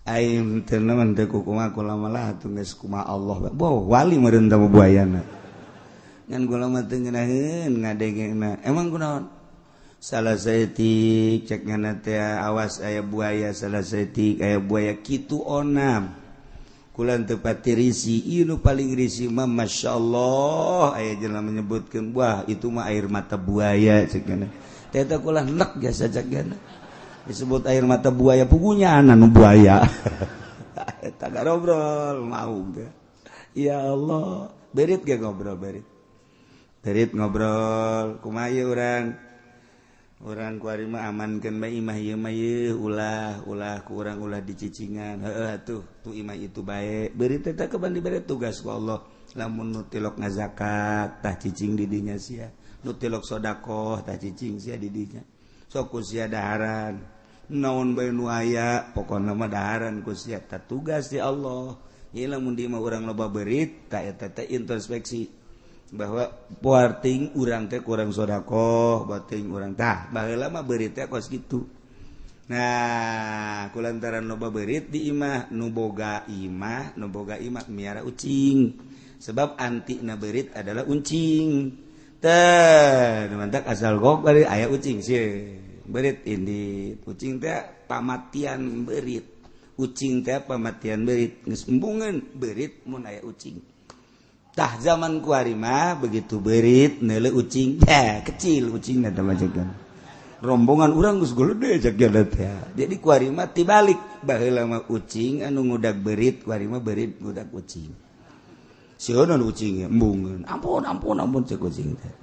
"Aing teu naon teu kumaha, kula malah atuh geus kumaha Allah." Boh, wali meureun teh buayana. "Ngan kula mah teu ngeunaheun ngadengena." "Emang kunaon?" "Salah saeutik," cek ngana teh, "awas aya buaya, salah saeutik aya buaya kitu onam. Kula teu pati risi. Ieu nu paling risi mah, Masya Allah, aya jelema menyebutkeun, 'Wah, itu mah air mata buaya,' cek ngana teh. Teh kula nek jasa," cek ngana, "disebut air mata buaya, pugunya nu buaya." Eta ngobrol mau teh. Ya Allah, berit ge ngobrol, berit berit ngobrol, "Kumaha ieu urang? Urang kuari mah amankeun bae imah ieu mah ieu, ulah ulah ku urang ulah dicicingan." "Heueuh atuh, tu imah itu bae." Berit teh kapan dibere tugas ku Allah, lamun nu tilok ngazakat tah cicing di dinya sia, nu tilok sodakoh tah cicing sia di dinya, sok ku sia daharan naon bae nu aya, pokona mah daharan ku sia. Tah tugas di Allah ieu, lamun di imah urang loba berit, tah eta teh introspeksi bahwa poarting urang teh kurang sodakoh, bating urang. Tah baheula mah beurit teh kos kitu. Nah, kulantaran loba beurit di imah, nu boga imah, nu boga imah miara ucing, sebab anti na beurit adalah uncing teh. Mantak asal gok bari aya ucing sih, beurit ini, ucing teh pamatian beurit, ucing teh pamatian beurit, geus embungeun beurit mun aya ucing. Tah zaman kuari mah begitu berit neuleuh ucing teh kecil, ucing teh majegan rombongan urang geus gede, cek teh. Jadi kuari mah tibalik, baheula mah ucing anu ngudag berit, kuari mah berit ngudag ucing. Sieun ucing embungeun. "Ampun, ampun, ampun," cek ucing teh.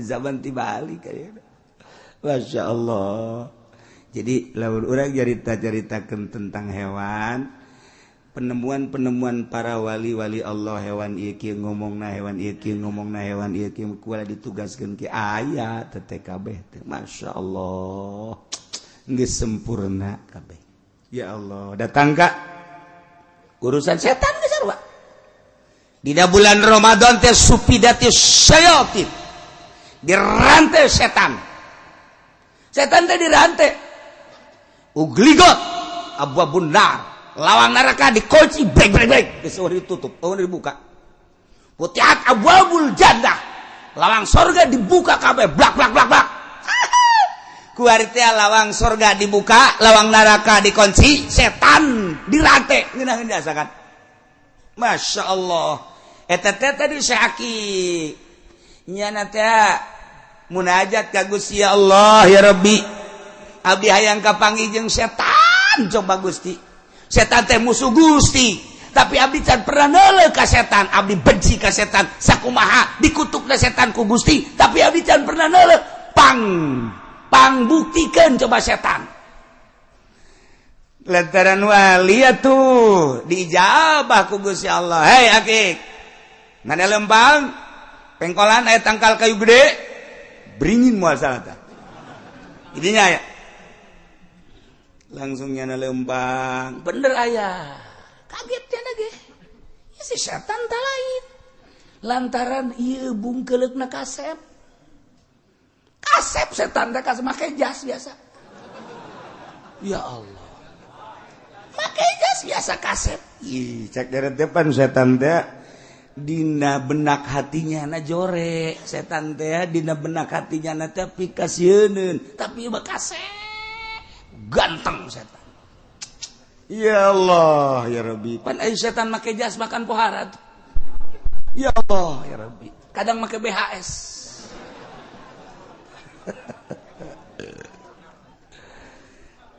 Zaman tibalik kayaknya. Masya Allah. Jadi lamun urang carita-caritakeun tentang hewan, penemuan-penemuan para wali-wali Allah, hewan ieu kieu ngomongna, hewan ieu kieu ngomongna, hewan ieu kieu, kula ditugaskeun ki aya teh kabeh teh. Masya Allah, geus sempurna kabeh. Ya Allah, datang ka urusan setan geus sarua. Dina bulan Ramadan teh sufidati syayatin, dirantai setan, setan teh dirantai, ugligot abwabun nar, lawang neraka dikunci, brek brek brek, geus ditutup, oh dibuka. Futihat abwabul jannah, lawang sorga dibuka kabeh, blak blak blak blak. Kuari teh lawang sorga dibuka, lawang neraka dikunci, setan dirantai, ngeunaheun diasakan. Masya Allah. Eta teh tadi syaki nyana teh munajat ka Gusti, "Ya Allah, ya Rabbi, abdi hayang kapanggih jeung setan. Coba Gusti, setan teh musuh Gusti. Tapi abdi can pernah neuleuh ka setan, abdi benci ka setan, sakumaha dikutukna setan ku Gusti, tapi abdi can pernah neuleuh. Pang pang buktikeun coba setan. Lantaran wali atuh diijabah ku Gusti Allah. Hei akik, mana lempang pengkolan aya tangkal kayu gede, beringin moal salah tah. Idinya ya. Langsung nyana lempang. Bener ayah. Kaget nya ge. Si setan tak lain. Lantaran ieu bungkeuleukna kasep. Kasep setan teh kasep make jas biasa. Ya Allah. Make jas biasa kasep. Ih, cek dari depan setan teh dina benak hatinya na jore. Setan teh dina benak hatinya na teh pikasieuneun, tapi mah kasep. Ganteng setan. Ya Allah ya Rabbi. Pan ai setan make jas makan pohara. Ya Allah ya Rabbi. Kadang make BHS.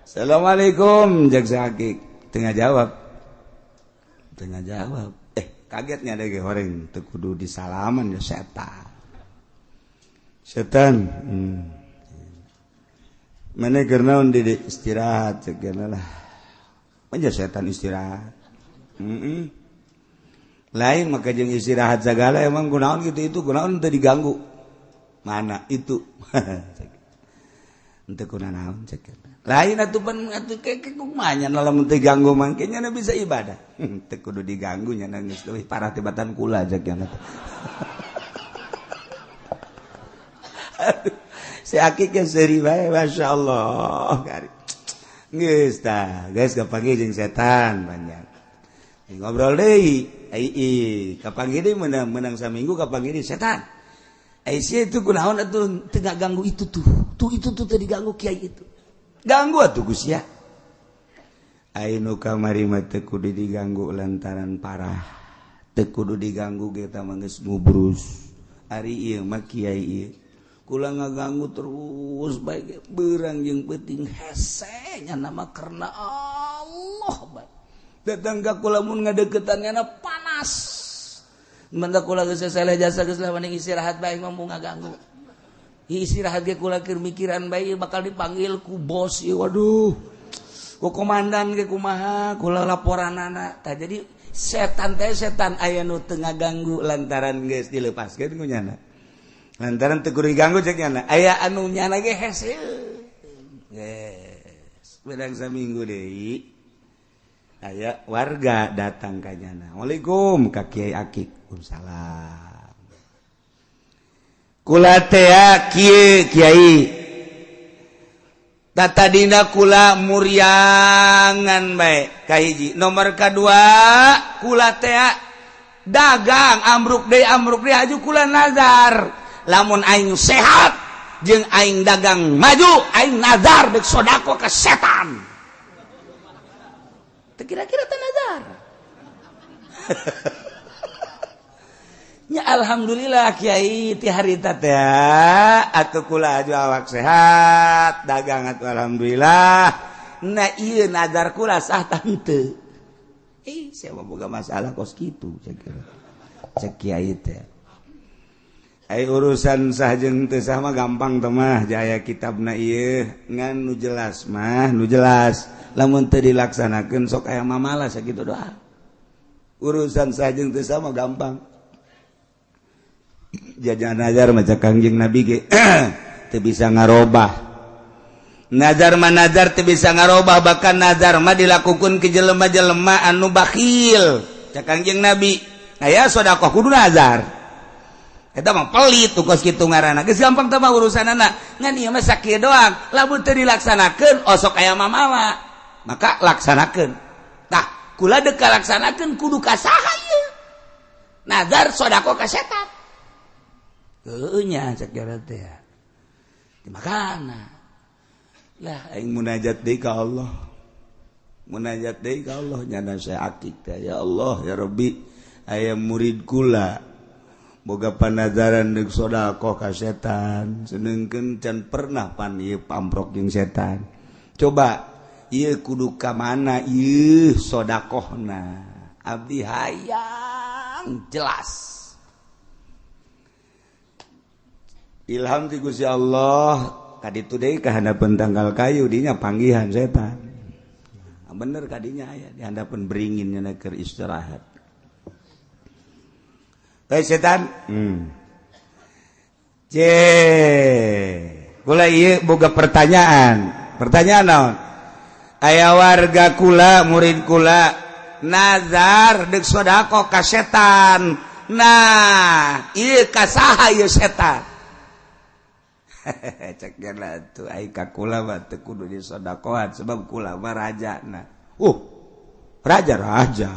Assalamualaikum jaksa akik. Tengah jawab. Tengah jawab. Kagetnya ada ge horeng teu kudu disalaman ya setan. Setan. Mana keur naon di istirahat cek lah. Manja setan istirahat. Lain maka jeung istirahat segala emang kunaon gitu itu kunaon teu diganggu. Mana itu? Henteu kunaon cek. Lain atuh pan atuh ke kumaha nya lamun teu ganggu mangke nya bisa ibadah. Teu kudu diganggu nya geus leuwih parah tibatan kula cek nya. Si akik ge seuri bae masyaallah. Geus tah, geus kapanggih jeung setan banyak. Ngobrol deui, ai kapanggih deui menang saminggu kapanggih deui setan. Ai sia itu kunaon atuh teu ganggu itu tuh. Tuh itu tuh teu diganggu kiai itu. Ganggu atuh Gus ya. Ai nu kamari mah teu kudu diganggu lantaran parah. Teu kudu diganggu ge tah mah geus ngubrus. Ari ieu mah kiai ieu. Kula ngaganggu terus baik berang jeung penting hese nya nama karena Allah baik. Datang ka kula mun ngadeukeutan nya panas. Menta kula geus seleh jasa geus lah mending istirahat bae mah mun ngaganggu. Istirahat ge kula keur mikiran bae bakal dipanggil ku bos ieu waduh. Ku komandan ge kumaha kula laporanana. Tah jadi setan teh setan aya nu teu ngaganggu lantaran geus dilepaskeun ku nyana. Lantaran teu kudu diganggu cek nyana. Aya anu nyana ge hese. Geus bedang saminggu deui. Aya warga datang ka nyana. Waalaikum ka Kiai Akik. Waalaikumsalam. Kula teh kieu Kiai. Tatadina kula muriangan bae kahiji. Nomor kadua kula teh dagang ambruk deui aju kula nazar. Lamun aing sehat jeung aing dagang maju aing nazar deuk sodako ka setan. Teu kira-kira teh nazar. Nya alhamdulillah kiai ti harita teh atuh kula aju awak sehat dagang atuh alhamdulillah. Nah ieu nazar kula sah tah henteu. Ih sia mah boga masalah kos kitu cek cek kiai teh. Ai urusan sah jeung teu sah mah gampang teh mah jaya kitabna ieu ngan nu jelas mah nu jelas lamun teu dilaksanakeun sok aya mamala sakitu doa. Urusan sah jeung teu sah mah gampang. Jajan nazar mah cek Kangjeng Nabi ge teu bisa ngarobah. Nazar mah nazar teu bisa ngarobah bahkan nazar mah dilakukeun ke jelema-jelema anu bakhil. Cek Kangjeng Nabi aya sedekah kudu nazar. Eta mah pelit tuh kos kitu ngaranna. Geus gampang teh mah urusanana. Ngan ieu mah sakieu doang. Lamun teu dilaksanakeun osok aya mamawa. Maka laksanakeun. Tah, kula deuk kalaksanakeun kudu ka saha ieu? Nazar sedekah ka setan. Heueuh nya cek jaran teh. Dimakana. Lah aing munajat deui ka Allah. Munajat deui ka Allah nyana saya akik teh ya Allah ya Rabbi aya murid kula boga panazaran deuk sedekah ka setan senengkeun can pernah pan ieu pamprok jeung setan. Coba ieu kudu ka mana ieu sedekahna Abdi hayang jelas. Ilham ti Gusti Allah kaditu deui ka handapeun tangkal kayu dinya panggihan setan. Bener kadinya aya di handapeun beringin nya keur istirahat. Hei setan. C. Kula ieu boga pertanyaan. Pertanyaan naon? Aya warga kula, murid kula nazar deuk sedekah ka setan. Nah, ieu ka saha ieu setan? Cek lah tuh ai ka kula mah teu kudu disodakohan sebab kula mah rajana. Raja raja.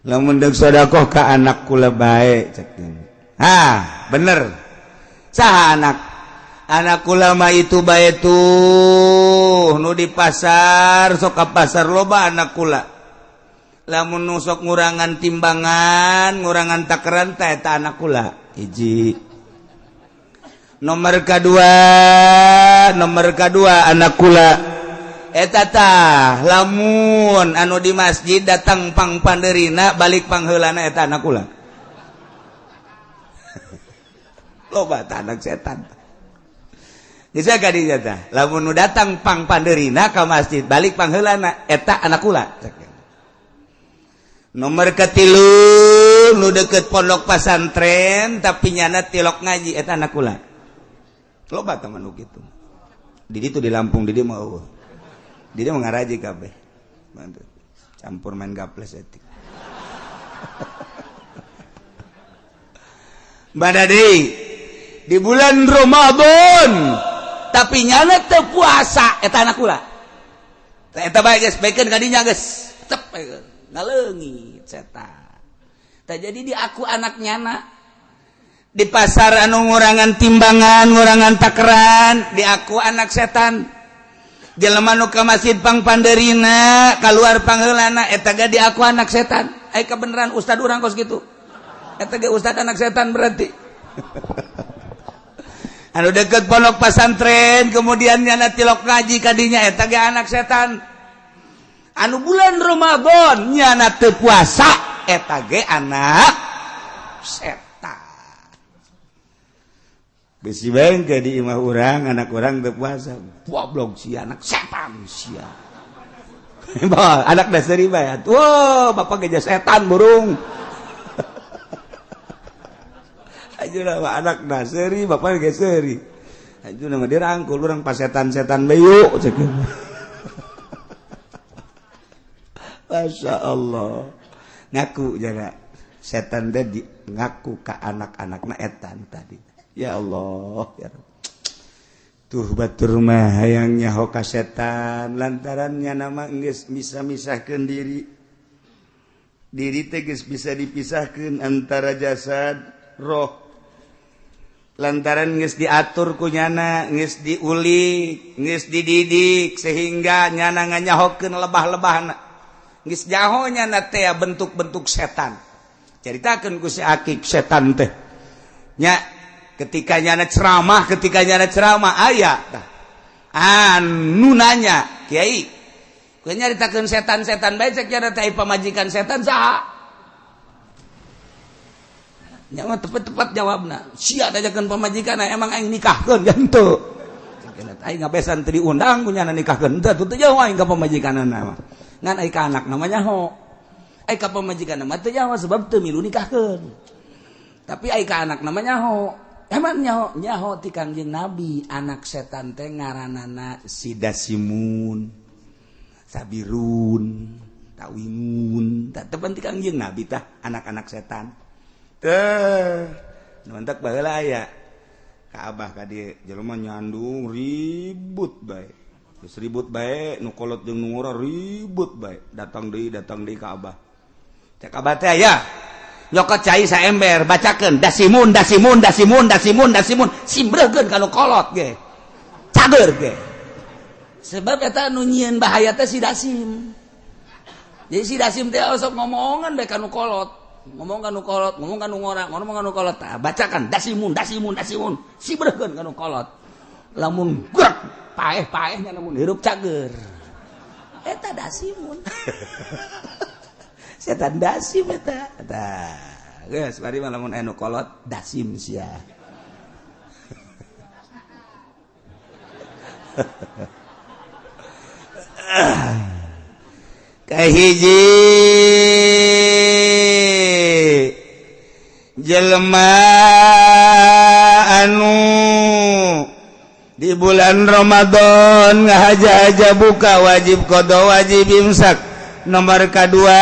Lamun deuk sedekah ka anak kula bae cek. Ah, bener. Saha anak? Anak kula mah itu bae tuh nu di pasar, sok ka pasar loba anak kula. Lamun nu sok ngurangan timbangan, ngurangan takaran teh eta anak kula. Hiji. Nomor kedua anak kula eta tah lamun anu di masjid datang pang panderina balik pangheulana eta anak kula. Loba tah anak setan. Geus ka dinya tah lamun nu datang pang panderina ka masjid balik pangheulana eta anak kula. Nomor katilu nu deket pondok pasantren tapi nyana tilok ngaji eta anak kula. Loba teman nu kitu. Di ditu di Lampung di dieu mah eueuh. Di dieu mah ngaraji kabeh. Campur main gaples etik. Bada deui di bulan Ramadan tapi nyana teu puasa eta anak kula. Eta bae geus baikeun ka dinya geus. Tep ngaleungit setan. Tah jadi di aku anak nyana di pasar anu ngurangan timbangan, ngurangan takaran, di aku anak setan. Jelema nu ka masjid pang panderina, kaluar pangheulana eta ge di aku anak setan. Ai kabeneran ustad urang kos kitu. Eta ge ustad anak setan berarti. Anu deket pondok pasantren kemudian nyana tilok ngaji kadinya eta ge anak setan. Anu bulan Ramadan nyana teu puasa eta ge anak setan. Bisi bengke di imah urang, anak urang teu puasa. Goblok sia anak setan sia. Anak dasari bae. Wah, bapak geja setan burung. Aja mah anak dasari, bapak ge seuri. Aja mah dirangkul urang pas setan-setan bae cek. Masya Allah. Ngaku jaga setan teh ngaku ka anak-anakna etan tadi. Ya Allah, ya Rabb. Tuh batur mah hayang nyaho ka setan lantarannya nama geus bisa misahkeun diri. Diri teh geus bisa dipisahkeun antara jasad roh. Lantaran geus diatur ku nyana, geus diulik, geus dididik sehingga nyana nganyahokeun lebah-lebahna. Geus jaho nyana teh bentuk-bentuk setan. Caritakeun ku si Akik setan teh. Nya ketika nyana ceramah aya tah. Anu nanya, "Kiai, kowe nyaritakeun setan-setan bae cek nyana teh pamajikan setan saha?" Nya mah tepat-tepat jawabna. Sia dajakeun pamajikan emang aing nikahkeun ya henteu. Aing ngabesan teu diundang ku nyana nikahkeun henteu teu jauh aing ka pamajikanna mah. Ngan aing ka anak namanya ho. Aing ka pamajikanna mah teu jauh sebab teu milu nikahkeun. Tapi aing ka anak namanya ho. Emang nyaho nyaho ti Kangjeng Nabi anak setan teh ngaranana Sidasimun, Sabirun, Tawingun. Tah teu ti Kangjeng Nabi tah anak-anak setan. Teh, nu entek baheula aya ka abah ka dieu jelema nyandung ribut bae. Geus ribut bae nu kolot jeung nu ngora ribut bae. Datang deui ka abah. Cek abah teh aya nyokot cai saember bacakeun dasimun dasimun dasimun dasimun dasimun simbreukeun ka nu kolot ge. Cager ge. Sebab eta nu nyieun bahaya teh si dasim. Jadi si dasim teh osok ngomongan bae ka nu kolot, ngomong ka nu kolot, ngomong ka nu ngora, ngomong ka nu kolot. Tah bacakan dasimun dasimun dasimun simbreukeun ka nu kolot. Lamun gerak paeh-paehnya lamun hirup cager. Eta dasimun. Setan dasim eta. Tah, geus bari mah lamun anu kolot dasim sia. Kahiji jelema anu di bulan Ramadan ngahaja-haja buka wajib qada wajib imsak. Nomor kedua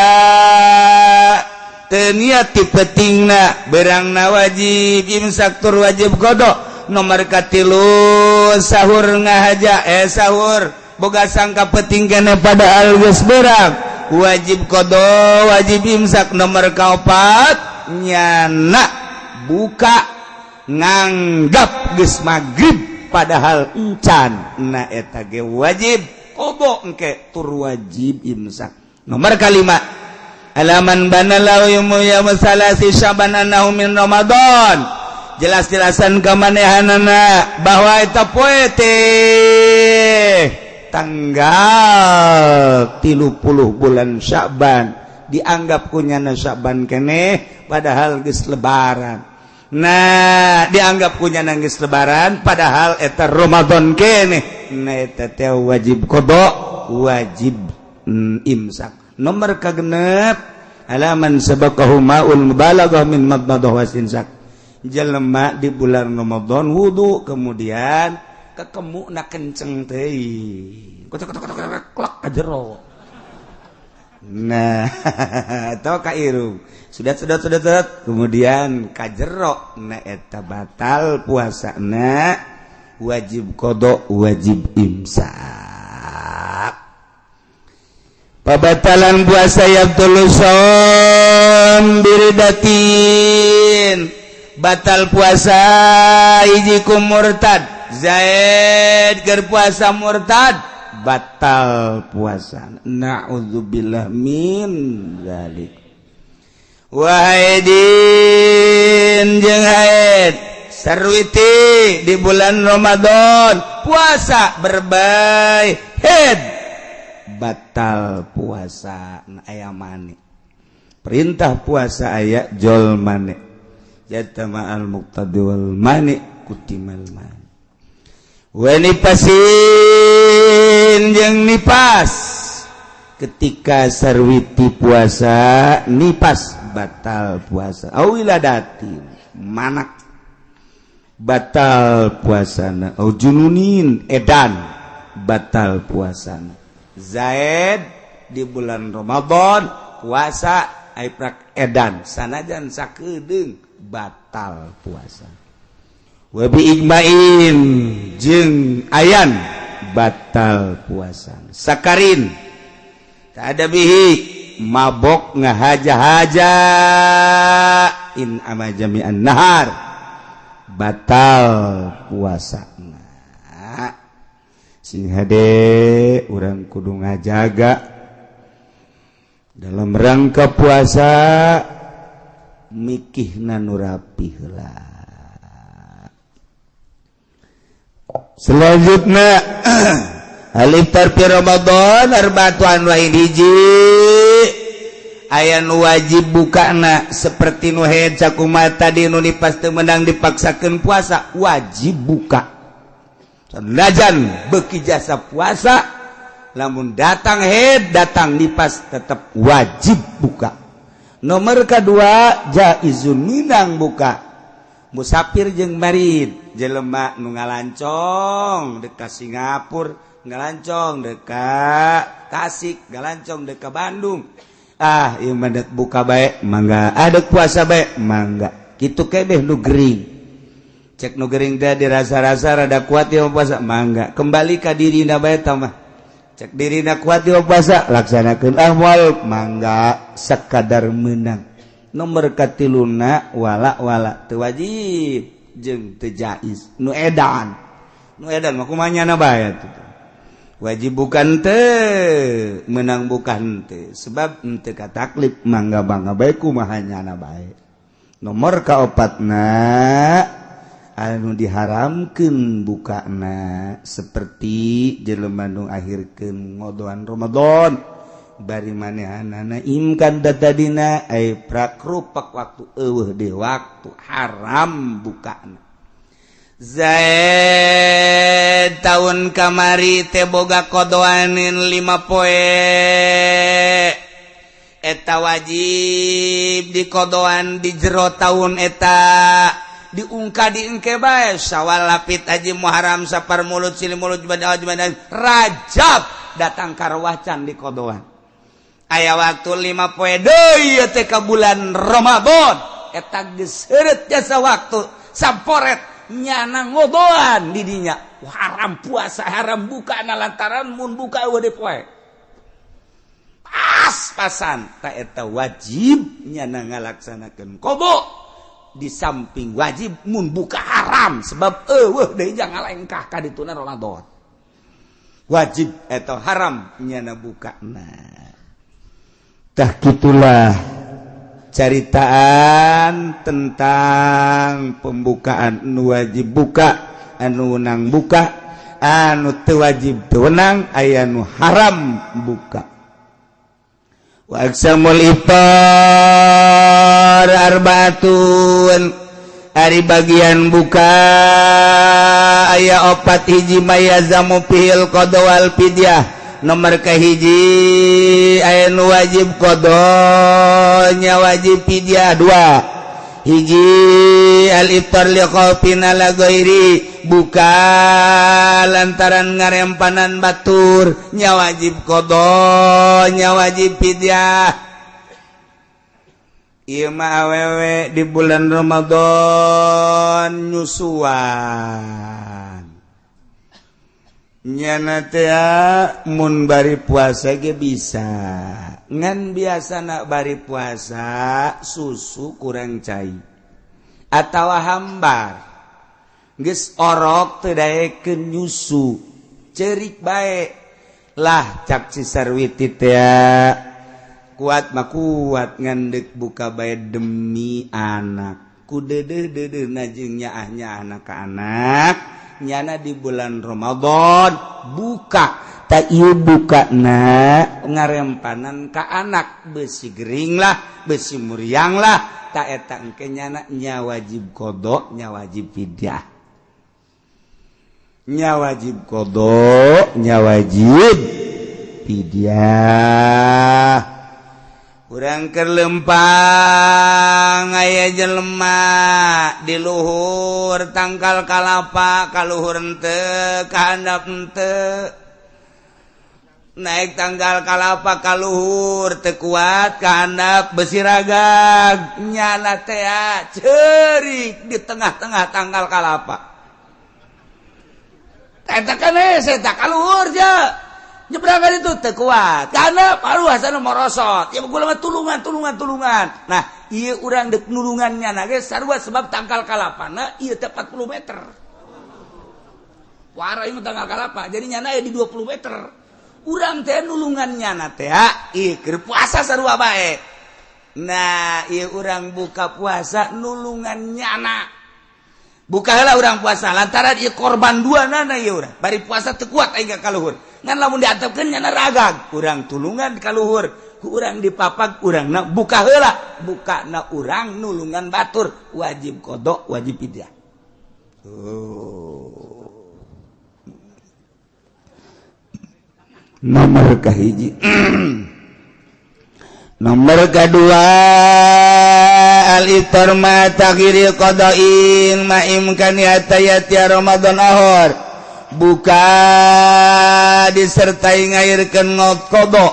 teu niat ti pentingna berangna wajib imsak tur wajib qada. Nomor katilu sahur ngahaja sahur boga sangka penting kene padahal geus berang wajib qada wajib imsak. Nomor kaopat nyana buka nganggap geus magrib padahal encan na eta ge wajib qada engke tur wajib imsak. Nomor kalima alaman banalau ya masalasi syaban annahu min Ramadan. Jelas-jelasan kamanehanana bahwa eta poe teh tanggal 30 bulan Sya'ban dianggap kunyana Sya'ban keneh padahal geus lebaran. Nah, dianggap kunyana geus lebaran padahal eta Ramadan keneh. Nah eta teh wajib qada wajib imsak. Nomor kagenep alaman sabaqahu ma'ul mubalaghah min madmadah wasinsak. Jelema di bulan Ramadan wudu kemudian kekemukna kenceng teuing kocok kocok kocok klak ka jero. Nah atau ka irung sudah kemudian ka jero na eta batal puasana wajib qada wajib imsak. Pabatalan puasa yabtulu shaum biridatin. Batal puasa hiji ku murtad. Zaid keur puasa murtad batal puasa. Na'udzubillah min dzalik. Wahaidin jeung haid sarwiti di bulan Ramadan puasa berbae haid batal puasa. Aya mane perintah puasa aya jol mane jatama al muqtadi wal mani kutimal mani. Wa nipasin jeung nipas ketika sarwiti puasa nipas batal puasa. Au wiladatin manak batal puasana. Au jununin edan batal puasana. Zaid di bulan Ramadan puasa aiprak edan sanajan sakedeung batal puasa. Wa bi ijma'in jeung ayan batal puasa. Sakarin tak ada bihi mabok ngahaja-haja in ama jami'an nahar batal puasa. Nah, sing hade urang kudu ngajaga dalam rangka puasa mikihna nu rapih heula. Selanjutna hal iftar fi Ramadan arba'atu anwa'in hiji aya nu wajib bukana seperti nu haid sakumaha tadi nu nipas teu meunang dipaksakeun puasa wajib buka. Sanajan beuki jasa puasa lamun datang haid datang nipas tetap wajib buka. Nomor kedua jaizun minang buka. Musafir jeung marid jelema nu ngalancong deka Singapura, ngalancong deka Tasik, ngalancong deka Bandung. Ah, ieu mah dek buka bae mangga, ah dek puasa bae mangga. Kitu kebeh nu gering. Cek nu gering teh dirasa-rasa rada kuat ieu puasa mangga. Kembali ka dirina bae tah mah. Cek dirina kuat ieu puasa laksanakeun ah moal mangga sakadar meunang. Nomor katiluna wala-wala teu wajib jeung teu jaiz nu edan. Nu edan mah kumaha nyana bae atuh. Wajib bukan teu, meunang bukan teu, sebab teu kataklif mangga-mangga bae kumaha nyana bae. Nomor kaopatna anu diharamkeun bukana seperti jelema nu akhirkeun ngodoan Ramadan Bari manehanana imkan datadina ay prakrupak waktu eueuh di waktu haram bukana. Zaid tahun kamari teh boga kodoanin 5 poe eta wajib dikodoan di jero tahun eta diungka diengke bae Syawal Lapit Haji Muharram Sapar Mulut Silih Mulut Jumadil Jumadil Rajab datang karwacan di kodoan aya waktu 5 poe deui teh ka bulan Ramadan eta geus heureut jasa waktu samporet nyana ngodoan di dinya haram puasa haram buka na lantaran mun buka eueuh deui poe pas-pasan ta eta wajib nyana ngalaksanakeun qada di samping wajib mun buka haram sebab eueuh deui jangan ngalengkah ka dituna Ramadan wajib atau haram nyana buka. Nah tah kitulah caritaan tentang pembukaan nu wajib buka anu wenang buka anu teu wajib teu wenang aya nu haram buka. Wa aqsamul iftar arbaatun ari bagian buka aya 4 hiji mayazamu fihil qada wal fidyah nomor kahiji aya nu wajib qada nya wajib fidyah 2 hiji al iftar li khaufin ala ghairi buka lantaran ngarempanan batur nya wajib qada nya wajib fidyah. Ieu mah awewe di bulan Ramadan nyusuan nyana teh mun bari puasa ge bisa ngan biasana bari puasa susu kurang cai atawa hambar geus orok teu daekeun nyusu ceurik bae lah cak si Sarwiti teh kuat mah kuat ngandek buka bae demi anak ku deudeuh-deudeuhna jeung nyaah-nyaahna ka anak nyana di bulan Ramadan buka tak ieu bukana ngarempanan ka anak besi gering lah besi muriang lah tak eta engke nyana nya wajib qada nya wajib fidyah nya wajib qada nya wajib fidyah. Urang keur lempang aya jelema di luhur tangkal kalapa kaluhur henteu kahandap henteu naik tanggal kalapa kaluhur teu kuat kahandap besi ragag nyana teh ceurik di tengah-tengah tanggal kalapa eta kan hese tah kaluhur je nyebrang itu teu kuat karena paru hasana morosot ya gula mah tulungan tulungan tulungan. Nah ieu urang deuk nulungannya na ge sarua sebab tangkal kalapana ieu teh 40 meter wara ieu tangkal kalapa jadi nyana aya di 20 meter urang teh nulungan nyana teh ieu keur puasa sarua bae. Nah ieu urang buka puasa nulungan nyana buka heula urang puasa lantaran ieu korban dua nana ieu urang bari puasa teu kuat aing ka kaluhur ngan lamun diantepkeun nyana ragag urang tulungan ka luhur ku urang dipapag urangna buka heula bukana urang nulungan batur wajib qada wajib fidyah. Oh. Nomor kahiji. Nomor kedua al iftar ma taghiri qada'in ma imkani atayati Ramadan ahor buka disertai ngairkeun ngot qada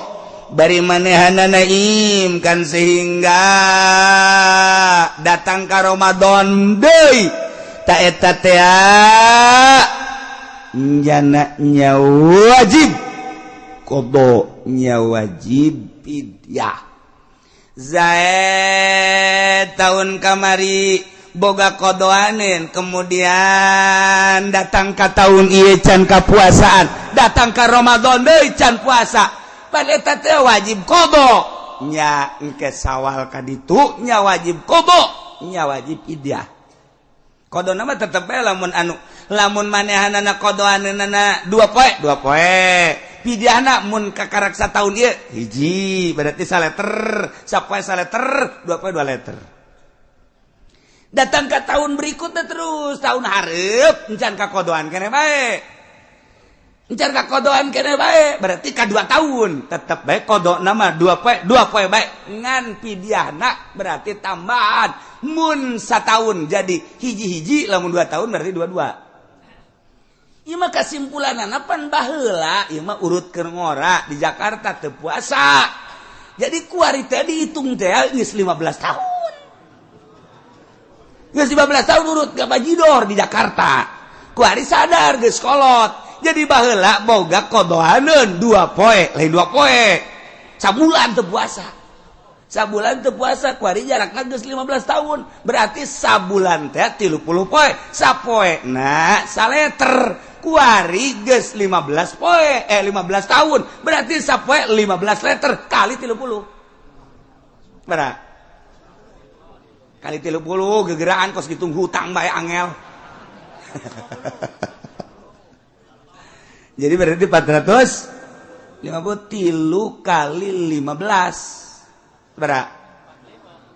bari manehanana im kan sehingga datang ka Ramadan deui ta eta teh nyana nya wajib qada nya wajib fidyah. Zaid tahun kamari boga kodoanin kemudian datang ka tahun ieu can kapuasaan datang ka Ramadan deui can puasa pan eta teh wajib qada nya engke Sawal ka ditu nya wajib qada nya wajib fidyah. Qadana mah tetep bae lamun anu lamun manehanana qadaanana 2 poe 2 poe Pidiahna mun kakarak sataun ieu hiji berarti saleter, sapoe saleter, dua poe 2 liter. Datang ke tahun berikutnya terus tahun hareup encan kakodoan keneh bae. Encan kakodoan keneh bae berarti ka 2 tahun tetep bae kodona mah 2 poe bae ngan pidiahna berarti tambahan mun sataun jadi hiji-hiji lamun 2 tahun berarti 2-2. Ieu mah kasimpulanana pan baheula ieu mah urut keur ngora di Jakarta teu puasa. Jadi kuari teh dihitung teh geus 15 tahun. Geus 15 tahun urut ka bajidor di Jakarta. Kuari sadar geus kolot. Jadi baheula boga kodoaneun 2 poe, lain 2 poe. Sabulan teu puasa. Sabulan teu puasa kuari jarakna geus 15 tahun. Berarti sabulan teh 30 poe. Sapoe na saleter. Kuari geus 15 poe, 15 tahun. Berarti sapoe 15 liter kali 30. Berapa? Kali 30 gegeraan kos gitu hutang bae angel. Jadi berarti 450 tilu kali 15. Berapa?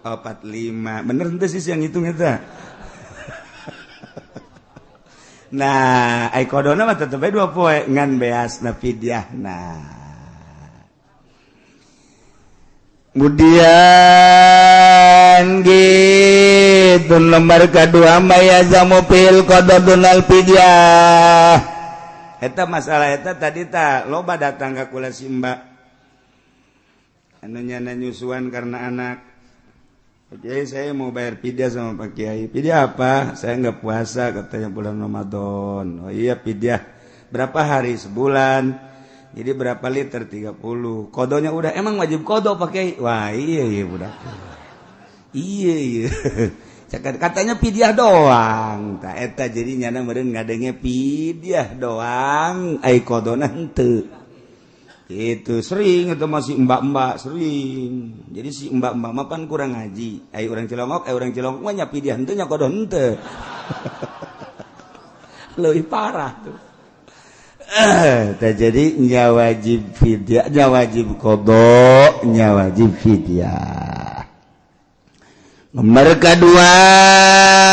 Oh, 45. Bener henteu sih yang hitung eta. Nah, ai kodona mah tetep bae 2 poe ngan beasna fidyahna. Kemudian gitu nomor kedua mayazamu fil qadadunal fidyah. Eta masalah eta tadi ta loba datang ka kula si mbak. Anu nyana nyusuan karena anak. Pak Kiai saya mau bayar fidyah sama Pak Kiai. Fidyah apa? Saya nggak puasa katanya bulan Ramadan. Oh iya fidyah. Berapa hari? Sebulan. Jadi berapa liter? 30. Kodonya udah. Emang wajib kodo Pak Kiai? Wah iya iya udah. Iya iya. Katanya fidyah doang. Tak eta jadi nyana meureun ngadenge fidyah doang. Ai kodona henteu. Itu sering itu masih mbak-mbak sering. Jadi si mbak-mbak mah pan kurang ngaji. Ai urang Cilongok mah nya fidyah henteu nya kodo henteu. Leuwih parah tuh. Jadi nya wajib fidyah, nya wajib qada, nya wajib fidyah. Nomor kedua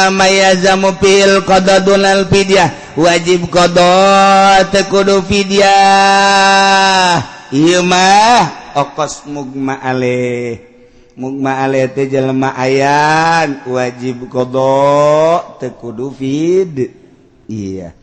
mayazamu fil qadadunal fidyah, wajib qada teu kudu fidyah. Ieu mah okos mugma aleh. Mugma aleh teh jelema ayan wajib qada teu kudu fid. Iya.